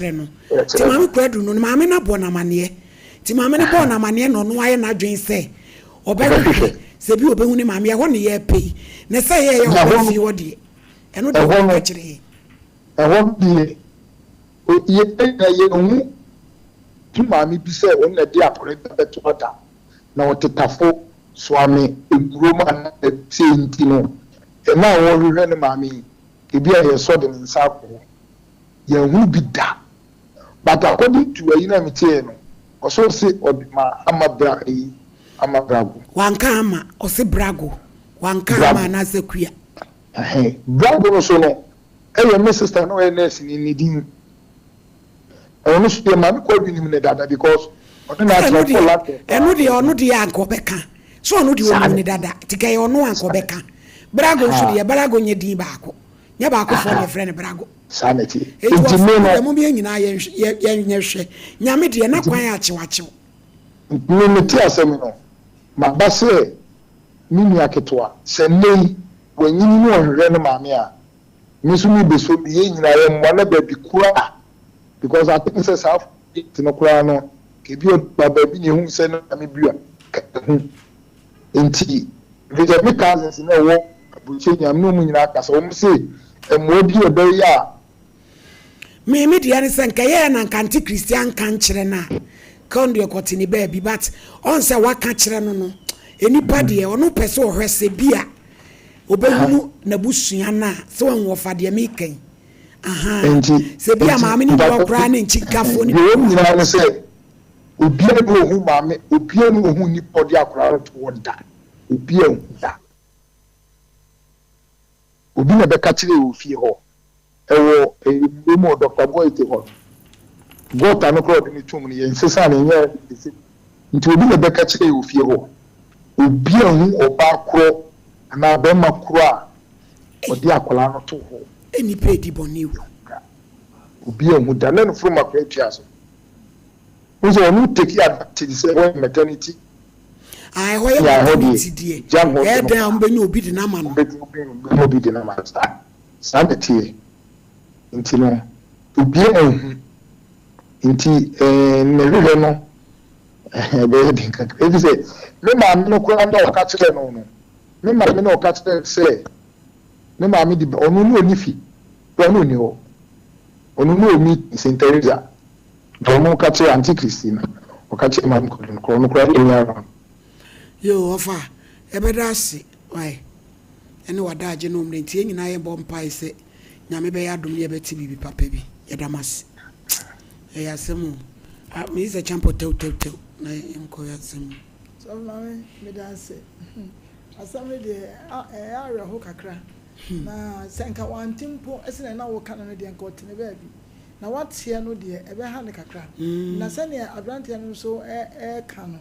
Kyerɛ no. Nti Maame Kwadu no, ne maame no abɔ no amaneɛ. Nti maame no bɔɔ no amaneɛ na ɔno ayɛ n'adwene sɛ ɔbɛhwehwɛ sɛ bi ɔbɛhu ne maame. Ɛhɔ ne yɛrepɛ yi. Na sɛ yɛyɛ ɔba fie hɔ deɛ, ɛno deɛ ɔbɛka kyerɛ yɛn. Ɛhɔ no deɛ, yɛn nyinaa yɛnhu hu maame bi sɛ ɔno na ɛde akwadaa bi abɛto hɔ da, na ɔtetafo soame nwuram anaa baabi sei nti no, ɛna a ɔrehwehwɛ ne maame yi, ebi a yɛsɔ de ne nsa akɔ hɔ. Yɛnhunu bi da. But according to ayi no a metieɛ no, ɔse ɔse ɔde ma ama bra ayi ama brago. Wanka ama, ɔse brago. Wanka ama anaasɛ kua. Ɛhɛn, brago no so no ɛyɛ me sister na ɔyɛ nurse ni ne din. Ɔno nso deɛ Maame Kwadu nim no dada because ɔne no atena ɔkɔ London paa. Ɛno deɛ ɔno deɛ anka ɔbɛka. So ɔno deɛ ɔnim no dada. Nti kɛyɛ ɔno anka ɔbɛka. Brago nso deɛ Brago nyɛ din baako. Nyɛ baakofoɔ na yɛfrɛ no brago. Saa na ɛteɛ. Enti Enti wɔfrɛ me no no. dɛ mom yɛn nyinaa yɛnhwɛ yɛnyɛ hwɛ. Nyame deɛ na kwan akyew akyew. Me mete asɛm no, maba sɛ me nua ketewa, sɛ nnɛ yi wanyini na ɔhwehwɛ ne maame a, me nso mebeso bi, yɛn nyinaa yɛmmoa na baabi koro a, because I think sɛ saa date no koraa no, ebi ɔde ba baabi na ehu sɛ ne maame bi a, ka ehu. Enti, efisɛ me cousins na ɛwɔ aburokyire nyinaa, me ne wɔn nyinaa kasa, wɔn se mmoa bi a ɛbɛyɛ a. Me me deɛ ne sɛ nka ɛyɛɛ na nka Auntie Christy anka nkyerɛ no a nka ɔno deɛ kɔte ne baabi but ɔn sɛ waka kyerɛ no no nnipa deɛ ɔno pɛ sɛ ɔhwɛ sɛ bi a ɔbɛhunu n'abusua no a sɛ wahu ɔfa deɛ meka yi ahaa Enti, sɛ bi a enti, maame no nni hɔ mpakyɛw, koraa ne nkyinkafoɔ no deɛ bi ɛwɔ mu wɔ hɔ a. nyinaa ne sɛ, Obiara nni hɔ ohu maame, obiara nni hɔ ohu nipa a ɔde akwadaa no to hɔ da. Obiara nhu da. Obi na ɛbɛka kyerɛɛ wɔ fie hɔ, ɛwɔ ɛyɛ mmom wɔ Dɔkta Boyte hɔ no. Gɔta no koraa a ɔde no toom no, yɛnsesaa no, yɛnyɛɛ no the same. Nti obi na ɛbɛka kyerɛɛ wɔ fie hɔ. Obiara nhu ɔbaa korɔ anaa barima korɔ a ɔde akwadaa no too hɔ. Nnipa redi bɔne o. Yɛnhu da. Obiara nhu da. Na ne funuma koraa tua so. Wohu sɛ ɔno take advantage sɛ ɛhɔ yɛ maternity. Ah, ɛhɔ yɛ maternity deɛ. Ɛyɛ dɛn a wɔbɛnya obi de no ama no. Wɔbɛnya obi de no ama no. Saa saa na ɛteɛ. Nti no, obiara nhu. Nti ɛɛ ne hwehwɛ no ɛbɛyɛ den kakra. Efi sɛ me maame no koraa na ɔka kyerɛɛ no no, me maame na ɔka kyerɛɛ no sɛ ne maame de ɔno ne ɔni fi, koraa na ɔni hɔ. Ɔno ne ɔni Saint Teresa. Na ɔno ka kyerɛɛ Auntie Christina, ɔka kyerɛɛ Maame Kwadwo no koraa, ɔno koraa ɔnni around. Yoo ɔfa, yɛbɛda ase wai ɛne w'adaagye ne wo mmerɛ nti yɛn nyinaa yɛbɔ mpae sɛ Nyame bɛyɛ adom ne yɛbɛte biribi papa bi. Yɛda mo ase. Ɛyɛ asɛm o. Ah, meyi sɛ kyampɔ tɛw tɛw tɛw na yɛnkɔ yɛ asɛm mu. Sɔfo maame meda ase. Asɛm no deɛ ɛyɛ awerɛho kakra. Na sɛ nka wante mpo sɛnea na woka no no deɛ nka ɔte ne baabi. Na wateɛ no deɛ, ɛbɛha no kakra. Na sɛdeɛ aberanteɛ no nso reka no,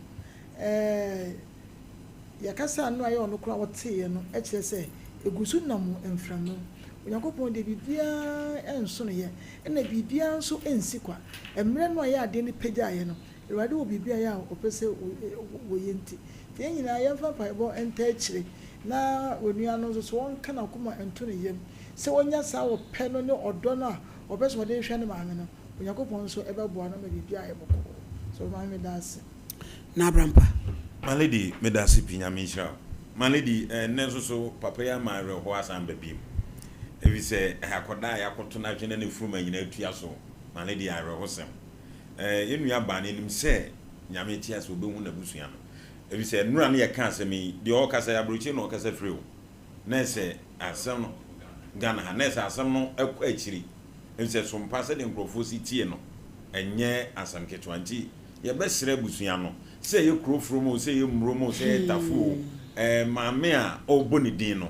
yɛkasa no a ɛyɛ ɔno koraa ɔteeɛ no kyerɛ sɛ ɛgu so nam mframa mu. Onyankopɔn deɛ biribiara nsonoeɛ, ɛna biribiara nso nsi kwa. Mmerɛ no a ɛyɛ adeɛ no pagyaeɛ no, Awurade wɔ biribi a ɛyɛ a ɔpɛ sɛ wɔyɛ nti. Nti yɛn nyinaa yɛmfa mpaebɔ ntaa akyire na onua no nso so ɔnka n'akoma nto ne yam sɛ ɔnya saa ɔpɛ no ne ɔdɔ no a ɔpɛ sɛ ɔde hwɛ ne maame no, Onyankopɔn nso bɛboa no ma biribiara ayɛ bɔkɔɔ. So maame meda ase. N'Abrampa. My lady medase pii Nyame nhyira wo. My lady ɛnɛ nso so papa yi ama awerɛhoɔ asan aba biom efisɛ akɔdaa a yɛakɔto no atwene na ne furuma nyinaa tua so my lady awerɛhosɛm yɛn nua baa no yɛnim sɛ Nyame te ase ɔbɛhu n'abusua no efisɛ nnora no yɛka asɛm yi deɛ ɔkasa yi aburokyire na ɔkasa firi o na ɛsɛ asɛm no Ghana ha na ɛsɛ asɛm no ɛkɔ akyiri efisɛ sompa sɛdeɛ nkurɔfoɔ si tie no ɛnyɛ asɛm ketewa nti yɛbɛsrɛ abusua no sɛ ɛyɛ kuro from o sɛ ɛyɛ mmurom o sɛ ɛyɛ tafo o ɛɛ maame a ɔrebɔ ne din no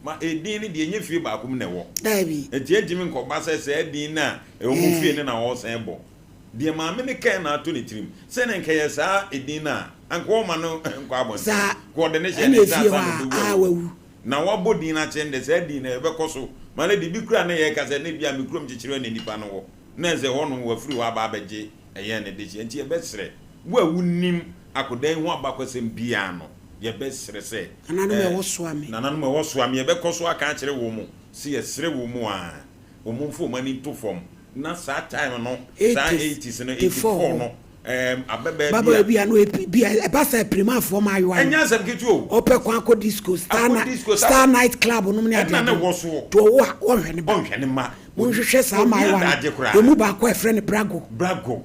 ma edin no deɛ ɛnyɛ fie baako mu na ɛwɔ Daabi. nti ɛntumi nkɔba sɛ saa din no a ɛwɔ mu fie no na ɔresan bɔ deɛ maame no kae na ato ne tirim sɛ na nka ɛyɛ saa edin no a anka ɔmma no nkɔ abɔnten Saa nka ɔde no hyɛ ɛna ne nsa efie hɔ ansa na a ɔbɛwu a a wawu wawu. Na wabɔ din no akyerɛ no dɛ saa din no ɛbɛkɔ so ma no de bi koraa na yɛreka sɛ na ebia me kurom kyekyerɛ na nipa no wɔ na ɛsɛ hɔ nom wafiri hɔ aba abɛgye ɛyɛn no dehyeɛ nti yɛbɛsrɛ wo a wonim akodan yi ho abakwasɛm biara no yɛbɛsrɛ sɛ Nananom eh ɛwɔ soa me. nananom ɛwɔ soa me yɛbɛkɔ so aka akyerɛ wɔn sɛ yɛsrɛ wɔn a wɔn mfa wɔn ani nto fam. Na saa time no, saa 80s no, 84 no, ɛɛm, ababaa bi a. Ababaa bi a na ɔyɛ bi a ɛba sɛ pirimafoɔ mmaayewa no. Ɛnyɛ asɛm ketewa o. Ɔpɛ kwan akɔ disco, star na, star night club nom ne adeade. Ɛna na ɛwɔ soɔ. To ɔwo a, ɔnhwɛ ne ba. Ɔnhwɛ ne mma. Monhwehwɛ saa mmaayewa no. Emu baako a yɛfrɛ no Brago. Brago.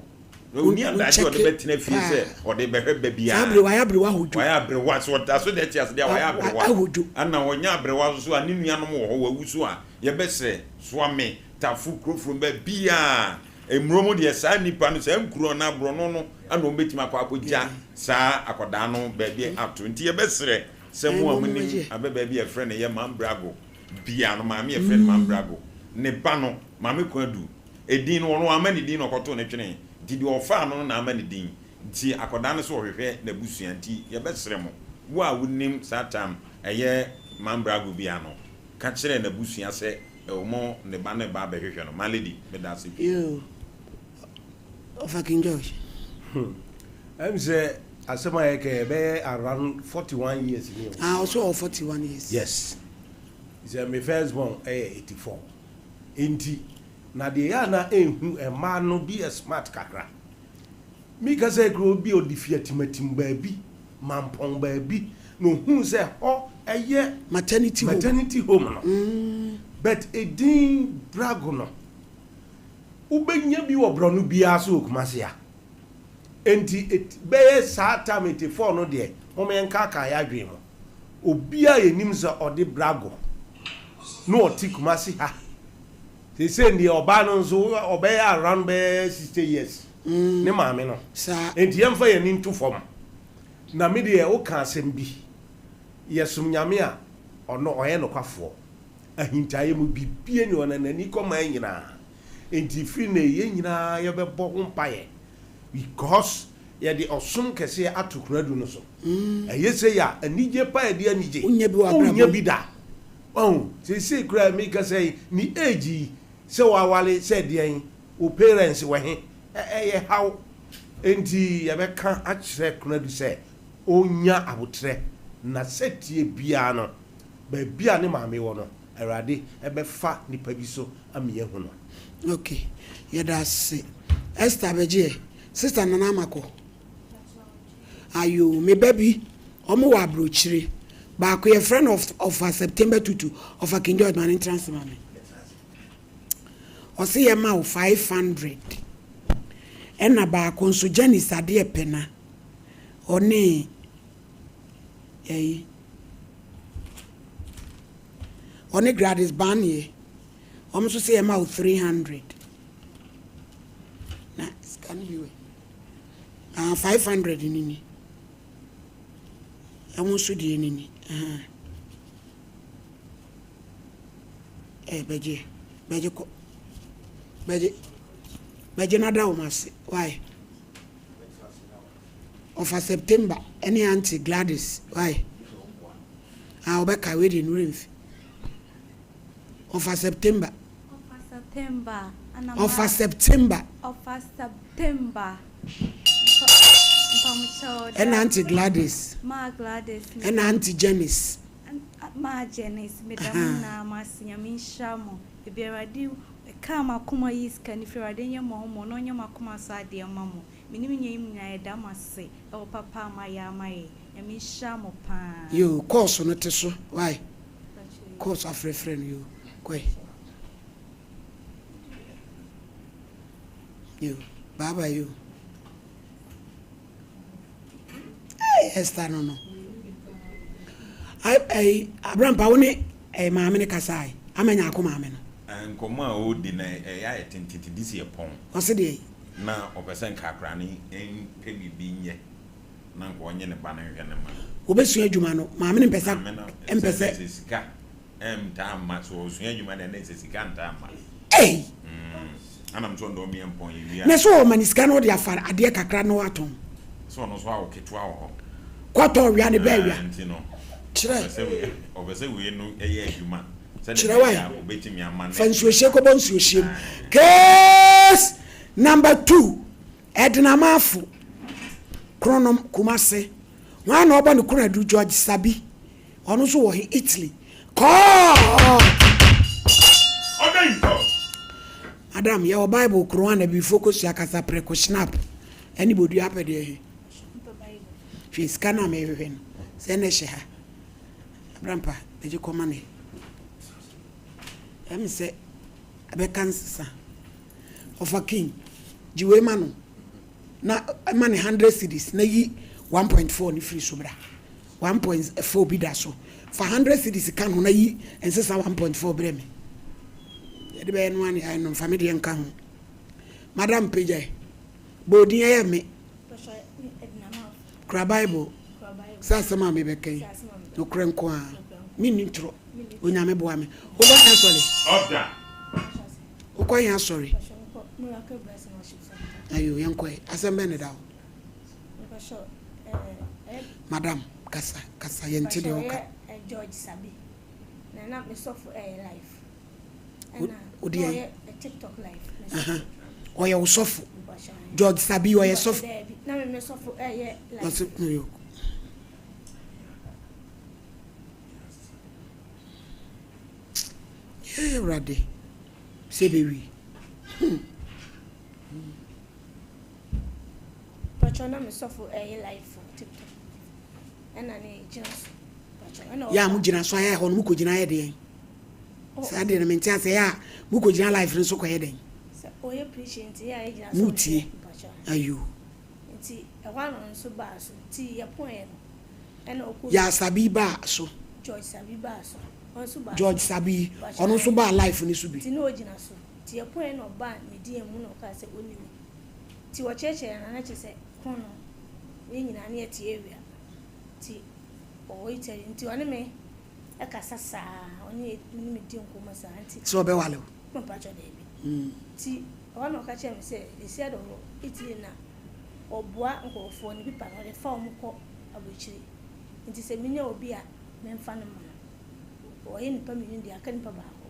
Ɔnni adagye a ɔde bɛtena fie sɛ ɔde rebɛhwɛ ba biara. Saa bere wayɛ aberewa ahodwo. Wayɛ aberewa, sɛ ɔda so deɛ te ase deɛ a, wayɛ aberewa. Ahodwo. Ɛna ɔnyɛ aberewa nso so a, ne nuanom wɔ hɔ, wawu so a, yɛbɛsrɛ, Soame, Tafo, Kurofrom, baabiara. Mmuro mu deɛ, saa nnipa no, saa nkuro anaa borɔno no na wɔbɛtumi akɔ akɔgya saa akwadaa no baabi ato. Nti yɛbɛsrɛ sɛ mo a monim ababaa bi a yɛfrɛ no yɛ Mambrago bia no, maame a yɛfrɛ no Mambrago, ne ba no, Maame Kwadu, Edin no, ɔno wamma ne din na ɔkɔtoo no twenee, nti deɛ ɔfaa no no na ama ne din. Nti akwadaa no sɛ ɔhwehwɛ n'abusua nti yɛbɛsrɛ mo, wo a wonim saa tam ɛyɛ Mambrago bi a no, ka kyerɛ n'abusua sɛ wɔn ne ba no reba abɛhwehwɛ no. My lady, meda ase pii. Yoo, Ɔfa King George. Hmm. Ɛm sɛ asɛm a yɛka yi ɛbɛyɛ around 41 years ni o. Ah, ɔso ɔwɔ 41 years. Yes. Sɛ me first born ɛyɛ 84. Enti na deɛ ɛyɛ a na ɛnhu mmaa no bi yɛ smart kakra. Me kasa yi koraa obi a ɔde fi atimatim baabi, Mampɔn baabi na ɔhuu sɛ hɔ ɛyɛ Maternity home. maternity home no. But edin Brago no, wobɛnya bi wɔ borɔno biara so wɔ Kumasi ha. Enti et bɛyɛ saa time 84 no deɛ, momma yɛnkaakaa yɛn adwene mu. Obi a yɛnim sɛ ɔde Brago na ɔte Kumasi ha seesei deɛ ɔbaa no nso ɔbɛyɛ around bɛyɛ 60 years ne maame no enti yɛmfa yɛn ani nto fam na me deɛ woka asɛm bi yɛsom Nyame a ɔno ɔyɛ nokwafoɔ ahintaeɛ mu bibie ni hɔ na n'ani kɔ man nyinaa enti firi nnɛ yi yɛn nyinaa yɛbɛbɔ ho mpaeɛ because yɛde ɔsom kɛseɛ ato kunadu no so. Ɛyɛ sei a, anigye pa a ɛde anigye, Wonnya bi wɔ abrabɔ wonnya mu. bi da. Wahu? Seesei koraa a merekasa yi, ne age yi, sɛ waware sɛ deɛn, wo parents wɔ he? Ɛ, ɛyɛ haw. Enti yɛbɛka akyerɛ Konadu sɛ ɔnnya aboterɛ, na sɛteɛ biara no, baabi a ne maame wɔ no, Awurade bɛfa nipa bi so ama yɛahu no. Ok, yɛda ase. Esther bɛgye ɛ. Sister Nana Ama kɔ. Ayoo me ba bi ɔmo wɔ abrokyire baako yɛfrɛ no ɔfa September tutu ɔfa King George ma ne ntena ase ma me ɔse yɛ ma wo 500 ɛna baako nso Janice adeɛ pɛ na ɔne ɛyi ɔne Gladys Baneɛ ɔmo nso se yɛ ma wo 300 na sika no bi wɛ. Ah, 500 no ni. Ɛho nso deɛ no ni. Ahaa. Eh, bɛgye. Bɛgye kɔ. Bɛgye. Bɛgye na da wɔn ase. Why? Ɔfa September ɛne Auntie Gladys. Why? Ah, ɔbɛka wei deɛ nure mfi. Ɔfa September. Ɔfa September. Ɔfa September. Ɔfa September. Mpamokyɛw. Ɛna Auntie Gladys. Maa Gladys. Ɛna Auntie Janice. Maa Janice. Meda mo nyinaa mo ase. Nyame nhyira mo. Ebi Awurade ɛkaa m'akoma yi sika no firi Awurade nyɛ mo ahomɔ na ɔnyɛ mo akoma so adeɛ mma mo. Me ne me nua yi mu nyinaa yɛda mo ase ɛwɔ papa a moayɛ ama yɛn. Nyame nhyira mo paa. Yoo course no te so why course afrɛfrɛ no yoo kɔe yoo bye bye yoo hey Esther no no ai ai abrampa wo ne eh, maame ne kasa ai ama nya ako maame no. Nkɔmmɔ a ɔredi no ɛyɛ ayɛ tententen de si ɛpɔn. Ɔse deɛ. Na ɔpɛ sɛ nka akwadaa no mpɛ biribi nyɛ. na nka ɔnye ne ba no nhwɛ ne mma no. Wɔbɛsua adwuma no, maame no mpɛ sɛ, Maame no mpɛ sɛ sɛ. sɛ sika ntaa mma, sɛ ɔsua adwuma deɛ na sɛ sika ntaa mma. Ei! Mm, ana m sɛ ɔno deɛ ɔmeɛ mpɔn yɛ wie a. Na sɛ ɔma ne sika na ɔde afa adeɛ kakra na watɔn. Sɛ ɔno nso awo ketewa wɔ hɔ. Kɔtɔ ɔwia ne bɛ awia. Ah, nti no, Kyerɛ. ɔpɛ sɛ wei, ɔpɛ sɛ wei no yɛ adwuma sɛdeɛ Kyerɛ ɛbɛyɛ wae. a ɔbɛtumi ama Fa ne. nsuohyie kɔbɔ nsuohyie mu. Ae. Case number 2. Ɛdenamafo, Kronom, Kumase. Hwan na ɔbɔ ne konadu? George Sabi. Ɔno nso wɔ he? Italy. Kɔɔt! Madam, yɛwɔ Bible kron a na abibifoɔ kɔsua kasa prɛko, schnapp, ɛne bodua apɛ deɛ he? Hwɛ sika no a mehwehwɛ no, sɛ na ɛhyɛ ha. Abrampa, bɛgye kɔma no. Ɛm sɛ ɛbɛka nsesa. Ɔfa king, gye wei ma no na ma ne 100 cedis na yi 1.4 no firi so bra. 1.4 bi da so. Fa 100 cedis ka no na yi nsesa 1.4 brɛ me. Yɛde bɛyɛ no ane ayɛ no mfa me deɛ nka ho. Madam pagyae. Bɔ odin ɛyɛ me. Kura Bible. Sɛ asɛm a mebɛka yi, nokorɛ nko ara. Menni ntorɔ. Onyame boa me. Wokɔ he asɔre? Wokɔ he asɔre? Ayo, yɛnkɔ ɛ. Asɛm bɛn na ɛda hɔ? Madam, kasa, kasa, yɛnte deɛ woka. George Sabi. Na na me sɔfo ɛyɛ life. Wo deɛ? TikTok life. Ɔyɛ wo sɔfo. George Sabi ɔyɛ sɔfo. Na me me sɔfo ɛyɛ life. Ɔsɛ no yo. Yɛ Awurade sɛ bɛwi. Hmm. Pacho na me sɔfo ɛyɛ life TikTok. Ɛna ne gyina so. Yɛ a mo gyina so ayɛ hɔ no mo kɔ gyina ayɛ deɛn? Saa deɛ no mente ase ɛyɛ a mo kɔ gyina life no so kɔyɛ dɛn? Sɛ ɔyɛ preaching nti yɛ a yɛ gyina so. Mo tie. Ayo. Nti ɛhɔ ano nso baa so nti yɛ pɔn yɛ no ɛna ɔkɔ. Yɛ Sabi baa so. George Sabi baa so. Ɔno nso baa so. George Sabi ɔno nso baa life no so bi. Nti na ɔgyina so nti yɛ pɔn yɛ na ɔbaa me DM mu na ɔkaa sɛ ɔni me nti ɔkyerɛkyerɛ yɛn na kyerɛ sɛ kɔn no yɛn nyinaa ne yɛ te area nti ɔwɔ Italy nti ɔne me kasa saa, ɔne me ne me di nkɔmmɔ saa nti. Sɛ ɔbɛwale wo? Mpakyɛ daabi. Nti ɛhɔ na ɔka kyerɛɛ me sɛ ɛsi ada wɔ Italy na ɔboa nkurɔfoɔ ne pipa no ɔde fa wɔn kɔ aburokyire nti sɛ menya obi a memfa no ma no. Ɔyɛ nipa mmienu deɛ aka nipa baako.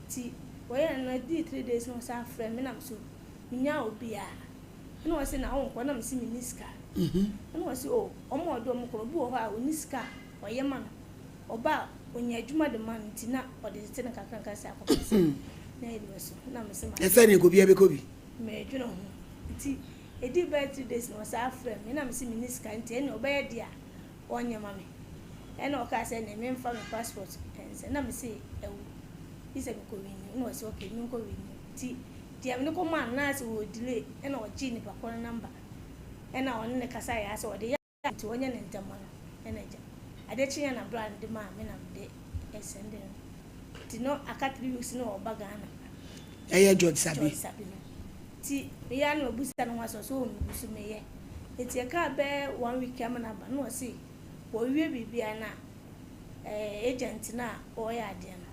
Nti wɔyɛɛ no ɛdii 3 days na ɔsan frɛɛ me na me so menyaa obi a ɛna ɔse na wonkɔ na mese menni sika. Ɛna ɔse oh wɔn a ɔde wɔn kɔ no obi wɔ hɔ a ɔnni sika a ɔyɛ ma no. Ɔba a, ɔnya adwuma de ma no nti na ɔde tete no nkakrankra sɛ akɔpɛ sɛ na yɛde bɛso na mese ma. Ɛsɛ ne nkɔ biara bɛkɔ bi. Medwene ho nti ɛdii bɛyɛ 3 days na ɔsan frɛɛ me na mese menni sika nti ɛnneɛ ɔbɛyɛ deɛ a ɔnyɛ ma me ɛna ɔkaa sɛ ɛnneɛ memfa me passport nsɛ na mese awu gye sɛ mekɔ renew na ɔse okay menkɔ renew nti deɛ mede kɔmaa no na asɛ ɔwɔ delay ɛna ɔgyee nipa korɔ no number ɛna ɔne no kasaeɛ asɛ ɔde yɛ Nti ɔnyɛ ne ntɛm no ɛna agya. Adeɛ kyeeɛ na bra no de maa me na mede sɛnde no. Nti no aka 3 weeks na ɔba Ghana. Ɛyɛ George Sabi. George Sabi no. Nti meyɛ a na mabisa no ho asɛm ɔse oh megu so meyɛ. Nti ɛkaa bɛyɛ one week ama no aba na ɔse wɔwie biribiara na ɛɛ agent no a ɔreyɛ adeɛ no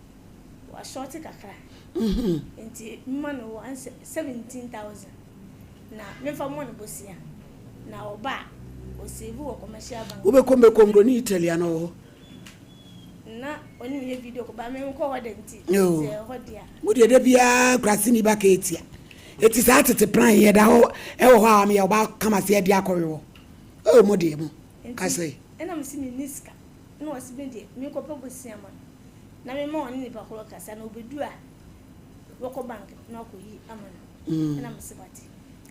Wasɔɔte kakra nti mema no one 17,000 na memfa mmɔ no bosea na ɔba a ɔsave wɔ commercial bank. Wobɛkɔ mbɛkɔ nkuro ne Italy ana ɔwɔ hɔ? Na ɔne me yɛ video call ba menkɔ hɔ da nti sɛ ɛhɔ deɛ a. Mo deɛ da biara kuraseni ba ka etia eti saa tete plan yi ɛda hɔ ɛwɔ hɔ a meyɛ ɔba kama sɛ ɛde akɔwe wɔ oh mo deɛ mo kasa yi. Nti ɛna mese menni sika ɛna ɔse me deɛ menkɔpɛ bosea ma no. na mema ɔne nipa korɔ kasa na ɔbɛdu a wɔkɔ bank na wakɔyi ama no ɛna mese wate.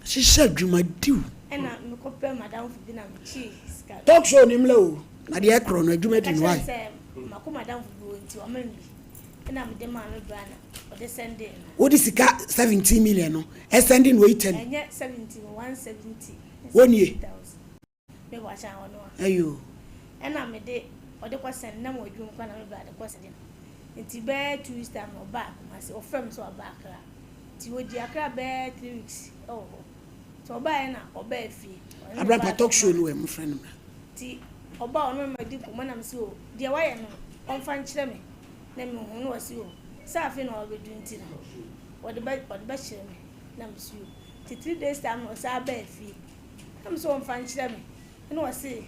Hyehyɛ adwuma diw. Ɛna mekɔpɛ madamfo bi na mekyee sika no. Talk show ni mlɛ o na deɛ ɛkorɔ no adwuma di no why. Meka kyerɛ no sɛ makɔ madamfo bi hɔ nti wama me bi ɛna mede maa me bra na ɔde sɛndee no. Wode sika 17 million no ɛsɛnde no wɔ Italy. Ɛnyɛ 17 170 Wonie. Me wɔ akyɛn ɔno a. Ayo. Ɛna me de ɔde kɔ sɛn na mo adwuma mu kora na me bra de kɔ sɛn no nti bɛyɛ 2 weeks time na ɔbaa Kumasi ɔfrɛ me sɛ waba Accra nti ɔdi Accra bɛyɛ 3 weeks ɛwɔ hɔ nti ɔbaeɛ na ɔbaa fie ɔne ne Abra baa pa talk show bɛmaa no wɛ mo frɛ no mmra. nti ɔbaa ɔno ma di nkɔmmɔ na me sɛ o deɛ wayɛ no ɔmfa nkyerɛ me na me hu na ɔse o sɛ afei na wabɛdu nti no ɔde bɛ ɔde bɛkyerɛ me na me sɛ o nti 3 days time na ɔsan baa fie Na me sɛ ɔmfa nkyerɛ me ɛna ɔse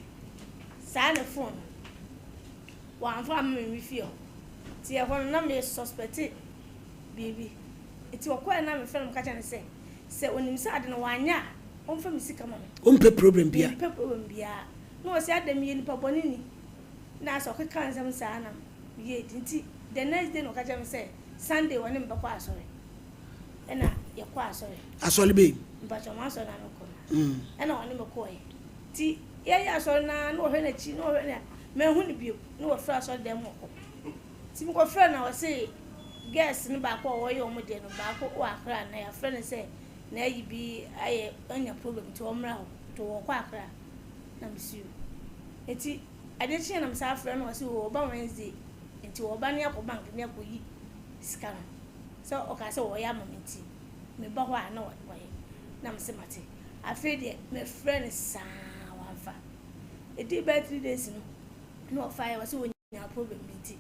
saa ne phone no wamfa amma me me fie hɔ nti ɛhɔ no na me suspect biribi nti ɔkɔɛ na me frɛ no meka kyerɛ no sɛ sɛ onim sɛ ade no wanyɛ a ɔmfa me sika ma me. Wompɛ problem bia. Mempɛ problem biaa na ɔse adɛn meyɛ nipa bɔne ni na asɛ ɔkeka nsɛm saa na meyɛɛ di nti the next day na ɔka kyerɛ me sɛ Sunday ɔne me bɛkɔ asɔre. Ɛna yɛkɔ asɔre. Asɔre bɛn? Mpakyɛw m'asɔre na mekɔ no. Ɛna ɔne me kɔɔɛ. Nti yɛyɛ asɔre no ara na ɔhwɛ n'akyi na ɔhwɛ na manhu no bio na wafiri asɔre dan mu ɔkɔ. Nti mekɔfrɛɛ no a ɔse girls no baako a wɔyɛ wɔn deɛ no baako wɔ Accra na yɛafrɛ no sɛ n'ayi bi ayɛ anya problem nti ɔmmra hɔ nti ɔkɔ Accra na mese yoo. Nti adeɛ kyeeɛ na mesan frɛ no ɔse oo ɔba Wednesday nti ɔba ne yɛakɔ bank ne yɛakɔyi sika no. Sɛ ɔkaa sɛ ɔɔyɛ ama me nti meba hɔ a na wayɛ na mese mate. Afei deɛ mefrɛ no saa wamfa. Ɛdii bɛyɛ 3 days no na ɔfaeɛ ɔse ɔnyaa problem bi nti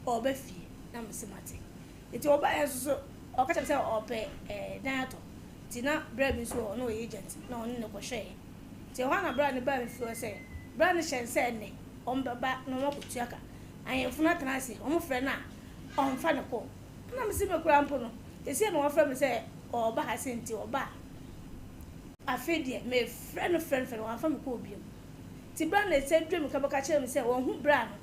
ɔɔba fie na mese mate. Nti ɔbaeɛ nso so ɔka kyerɛ me sɛ ɔɔpɛ eh, dan atɔ. Nti na bra bi nso wɔ hɔ na ɔyɛ agent na ɔne no kɔhwɛeɛ. Nti ɛhɔ a na bra no baa me fie hɔ sɛ bra no hyɛ no sɛ ɛnnɛ ɔmbɛba na ɔmakɔtua ka. Ahemfo no atena ase wɔfrɛ no a ɔmfa no kɔ. Ɛna mese me koraa mpo no, seesei na wɔafrɛ me sɛ ɔreba ha sei nti ɔba a, afei deɛ mefrɛ no frɛ no frɛ no wamfa me kɔɔ bio. Nti berɛ a na ɛsɛ duru meka bɛka kyerɛɛ me sɛ wahu bra no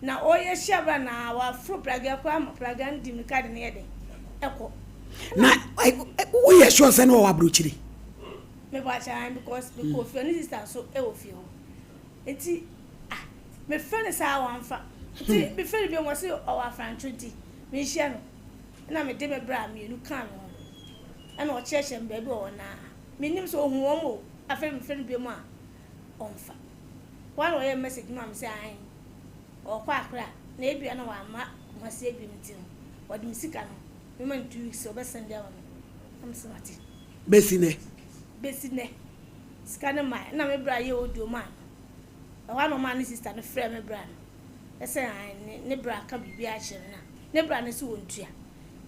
na ɔreyɛ hyia bra no na waforo pragea koraa ma pragea no di mirika de no yɛ dɛn ɛkɔ. Na woyɛ sure sɛ na ɔwɔ aburokyire? Mebɔ akyɛ ae because mekɔɔ fie ɔne sister nso wɔ fie hɔ. Nti ah mefrɛ no saa wamfa. Nti mefrɛ no bio ɔse ɔwɔ afrantwo nti menhyia no. Ɛna mede me bra mienu kaa me ho. Ɛna ɔkyerɛkyerɛ me baabi ɔwɔ na mennim sɛ ɔhu wɔn o. Afei mefrɛ no bio a ɔmfa. Hɔ ara na ɔyɛɛ message maa me sɛ ae ɔɔkɔ Accra na ebia na wamma Kumasi abiem nti no ɔde me sika no mema no 2 weeks ɔbɛ sɛnde ama me. Na mese mate. Besi nnɛ. Besi nnɛ. Sika no mae. Ɛna me bra yɛɛ audio maa no. Ɛhɔ ara na ɔmaa ne sister no frɛɛ me bra no sɛ ae ne ne bra aka biribi akyerɛ no na ne bra no se ɔntua.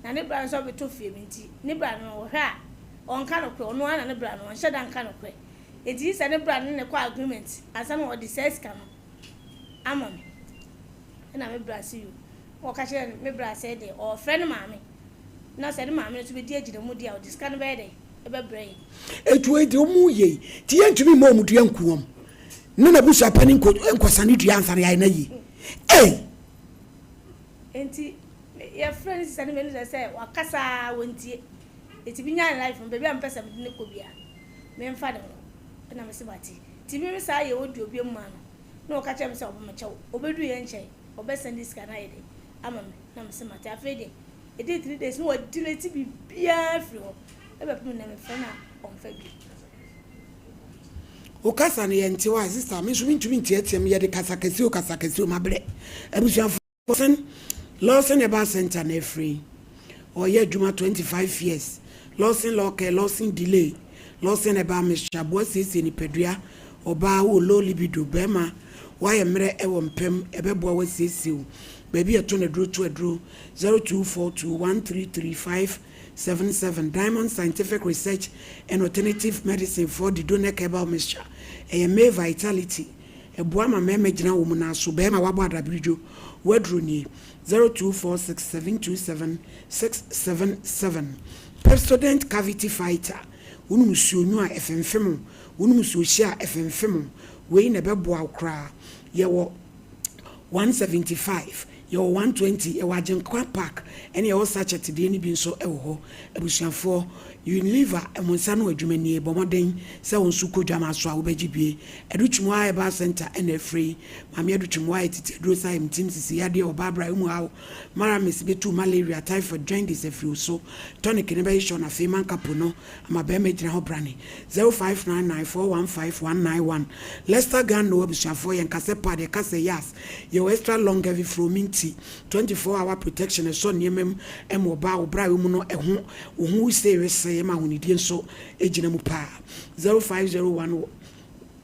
Na ne bra no nso abɛtɔ fie mu nti ne bra no ɔhwɛ a ɔnka nokorɛ, ɔno ara na ne bra no ɔnhyɛ da nka nokorɛ. Nti gye sɛ ne bra no ne no kɔ agreement ansa na ɔde saa sika no ama me. Ɛna me bra se yoo. Na ɔka kyerɛɛ me bra sɛ deɛ ɔɔfrɛ ne maame na sɛ ne maame no nso bɛdi agyinamu deɛ a ɔde sika no bɛyɛ dɛn? Ɛbɛbrɛ yɛn. Enti wei deɛ wɔn yɛ yi nti yɛntumi mma wɔn dua nku wɔn ne n'abusua panin nkɔ nkɔsane dua ansa na yɛayɛ no ayie. Ei! Enti yɛfrɛ ne sista no mmienu sɛ sɛ wakasa a wɔntie. Enti menyaa ne life no baabi a mepɛ sɛ mede no kɔ biara memfa no nkɔ. Ɛna mese mate. Nti me saa yɛ audio biom maa no na ɔka kyerɛɛ me sɛ ɔbɛma kyɛw. Ɔbɛduru yɛn nkyɛn ɔbɛsɛnde sika no ayɛ dɛn ama me na mese mate. Afei deɛ ɛdii 3 days na wadelete biribiara afiri hɔ. Ɛbɛpem nnɛ mefrɛ no a ɔmfa bio. Wo kasa no yɛnte why sister me nso mentumi nteateam yɛde kasa kɛse o kasa kɛse o mabrɛ abusuafoɔ. Lawson Lawson Herbal Center na afiri ɔyɛ adwuma 25 years Lawson Law Care Lawson Delay Lawson Herbal Mixture aboa siesie nipadua ɔbaa wowɔ low libido bɛrima woayɛ mmerɛ ɛwɔ mpam ɛbɛboa wasiesie wo baabi ɛto no aduro to aduro 0242 133 577 Diamond Scientific Research and Alternative Medicine foɔ Didonec Herbal Mixture ɛyɛ male vitality Ɛboa ma mmarima gyina wɔn nan so. Barima wabɔ adabiridwo, w'aduro nie, 0246 727 677. Pepsodent Cavity Fighter, Wonom nsuo nwu a, ɛfemfem wo. Wonom nsuo hye a, ɛfemfem wo. Wei na ɛbɛboa wo koraa. Yɛwɔ 175, yɛwɔ 120, yɛwɔ Agyenkwa Park, ɛne yɛwɔ sachet deɛ no bi nso wɔ hɔ. Abusuafoɔ, Unilever, mo nsa ano adwuma nie. Bɔ mmɔden sɛ wo nso kɔ dwama so a wobɛgye bie. Adutwumwaa Herbal Centre na afiri yi. Maame Adutwumwaa yɛ tete aduro sa yamtim, sisi yadeɛ, ɔbaa bra, emu haw, maramis bɛtu malaria, typhoid, jaundice afiri wo so. Tonic no bɛyehyɛ wo na afei mankapo no ama barima agyina hɔ brane. 0599 415 191 Lester Ganno abusuafoɔ yɛn kasɛ pad yɛka sɛ yas yɛwɔ extra long heavy fro minti 24 hour protection ɛsɔ nneɛma mu ɛma ɔbaa wo bra mu no ɛho wo ho wusee wesee ma ahonidie nso gyina mu paa. 0501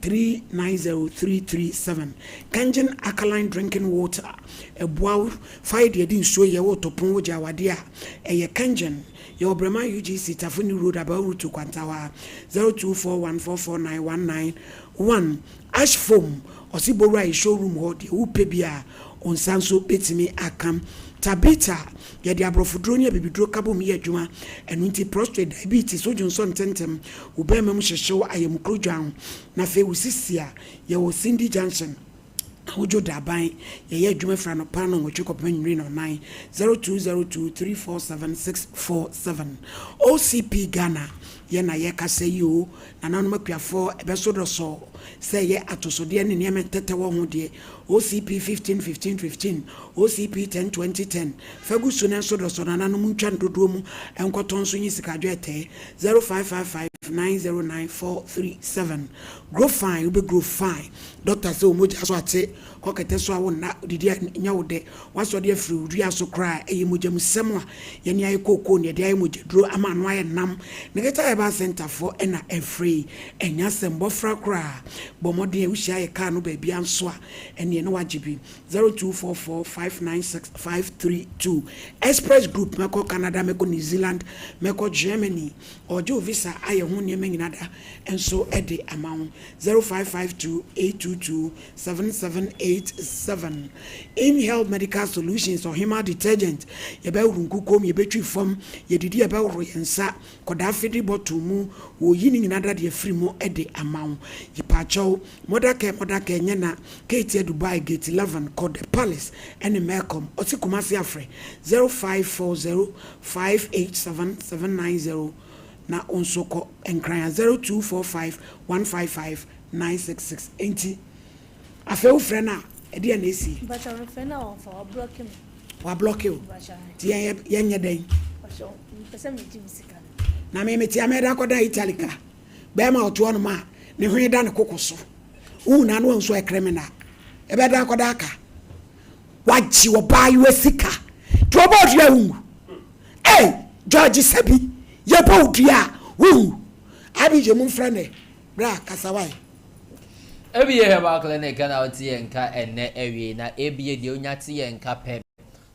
390337 Kangen Alkaline Drinking Water Ɛboa wo fa yɛ deɛ ɛde nsuo yɛ Woretɔ pon wogye awadeɛ a ɛyɛ Kangen Yɛwɔ Breman UGC Tafo New Road Abao Route Kwantawa 0241449191 Ash Foam Ɔse bɔ wura yɛ showroom hɔ deɛ wopɛ biara wo nsa nso bɛtumi aka Tabitha Yɛde aborɔfoduro ne abibiduro ka bom yɛ adwuma ɛno nti prostrate, diabetes, wo dwonsɔ ntɛntɛm, wo bɛɛma mu hyehye wo, ayamukuro dwan wo, na afei wo sisi a, yɛwɔ Cindy Junction. Ahodwo Daban, yɛyɛ adwuma firi anɔpa nnɔnwɔtwe kɔpem anwummere nnɔnnan, 0202 347 647. OCP Ghana, yɛn na yɛkasa yi o, nananom akuafoɔ, ɛbɛso dɔsɔ sɛ ɛyɛ atosodeɛ ne nneɛma ntɛtɛ wɔ ho deɛ, OCP 15 15 15, OCP 10 20 10, fa gu so na ɛnso dɔsɔ, nananom ntwa no dodoɔ mu nkɔtɔn nso nyi sika dwɛɛtɛɛ, 0555 909 437. Grow fine, wobɛ grow fine. Doctor sɛ wo mogya so ate, kɔ kɛtɛ so a wo nna, wodidi a nyɛ wo dɛ, woasɔre afiri wo dua so koraa a, ɛyɛ mogyamusɛm a yɛne ayɛ kookoo na yɛde ayɛ mogyaduro ama ano ayɛ nam. Negeta Herbal Centre foɔ na ɛfrɛ yi, ɛnyɛ asɛm bɔfra koraa. Bɔ mmɔden a wohyia yɛ kaa no baabiara nso a, ɛneɛ na woagye bi. 0244 596 532. Express Group, mɛkɔ Canada, mɛkɔ New Zealand, mɛkɔ Germany, ɔregye wo visa ayɛ ho nneɛma nyina da nso de ama wo. 0552 822 7787 InHealth Medical Solutions Ɔhemaa Detergent Yɛbɛhoro nkukuom, yɛbɛtwi fam, yɛdidi yɛbɛhoro yɛn nsa, kɔdaa fidiri bottle mu, wɔyi ne nyinaa dadeɛ firi mu de ama wo. Yepaakyɛw, Mothercare Mothercare nyɛ na Ketia Dubai Gate 11 kɔ The Palace ne Melcom Ɔse Kumasi afrɛ 0540 587 790 na wo nso kɔ Nkran a 0245 155 966 Enti afei wo frɛ no a ɛdeɛn na ɛsi? Mpakyɛw me frɛ no a ɔnfa, wablɔke me. Wablɔke wo? Mpakyɛw ae. Nti yɛn yɛnyɛ dɛn? Mpakyɛw mepɛ sɛ megye me sika no. Na me mete a mɛda akɔda Italy ka bɛɛma a ɔte hɔnom a ne hwene da ne koko so wohu no a na wahu sɛ ɔyɛ criminal ɛbɛda akɔda aka wagye ɔbaayewa sika nti ɔbɔ odua a wonwu ei George Sabi yɛbɔ odua a wonwu Abigye momfrɛ no ɛ bra kasa wae. ABA Herbal Clinic na wote yɛn nka ɛnnɛ awiei na ABA deɛ wonya te yɛn nka pɛ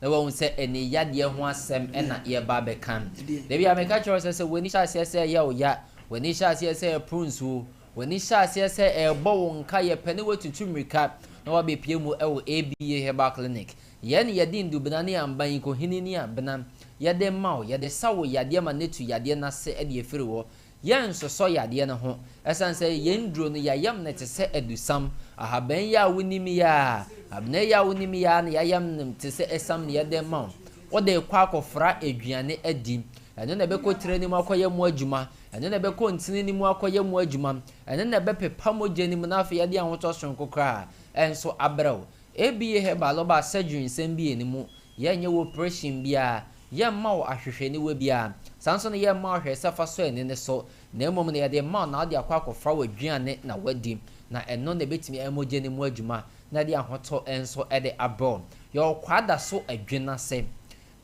na wahu sɛ ani yadeɛ ho asɛm na yɛreba abɛka. Da bi a meka kyerɛ wo sɛ sɛ w'ani hyɛ aseɛ sɛ ɛyɛ wo ya, w'ani hyɛ aseɛ sɛ ɛporo nsuo, w'ani hyɛ aseɛ sɛ ɛrebɔ wo nka yɛ pɛ ne woatutu mmirika na woabɛpue mu wɔ ABA Herbal Clinic. Yɛn na yɛde ndubena ne amban, nkohini ne abena yɛde ma wo, yɛde sa wo yadeɛ ma no atu yadeɛ no ase de afiri hɔ. Yɛnsosɔ yadeɛ no ho. Ɛsiane sɛ yɛn nnuro no, yɛayam no te sɛ adusam. Ahaban yi a wonim yi ara, abena yi a wonim yi ara na yɛayam no te sɛ esiam na yɛde rema wo. Wode rekɔ akɔfra aduane adi. Ɛno na ɛbɛkɔ tire no mu akɔyɛ mu adwuma. Ɛno na ɛbɛkɔ ntini no mu akɔyɛ mu adwuma. Ɛno na ɛbɛpepa mogya no mu na afei ɛde ahotɔ soronko koraa nso abrɛ wo. ABA Herbal ɔba surgery nsɛm bi nni mu. Yɛnyɛ wo oprehyɛn biara, yɛmma wo ahwehwɛniwa biara, saa nso na yɛmma wo hwee sɛ fa sɔ ani no so, na mmom no yɛde rema wo na wode akɔ akɔfra w'aduane na woadi, na ɛno na ɛbɛtumi ayɛ mogya no mu adwuma na ɛde ahotɔ nso de abrɛ wo. Yɛwɔ Kwadaso Adwenase,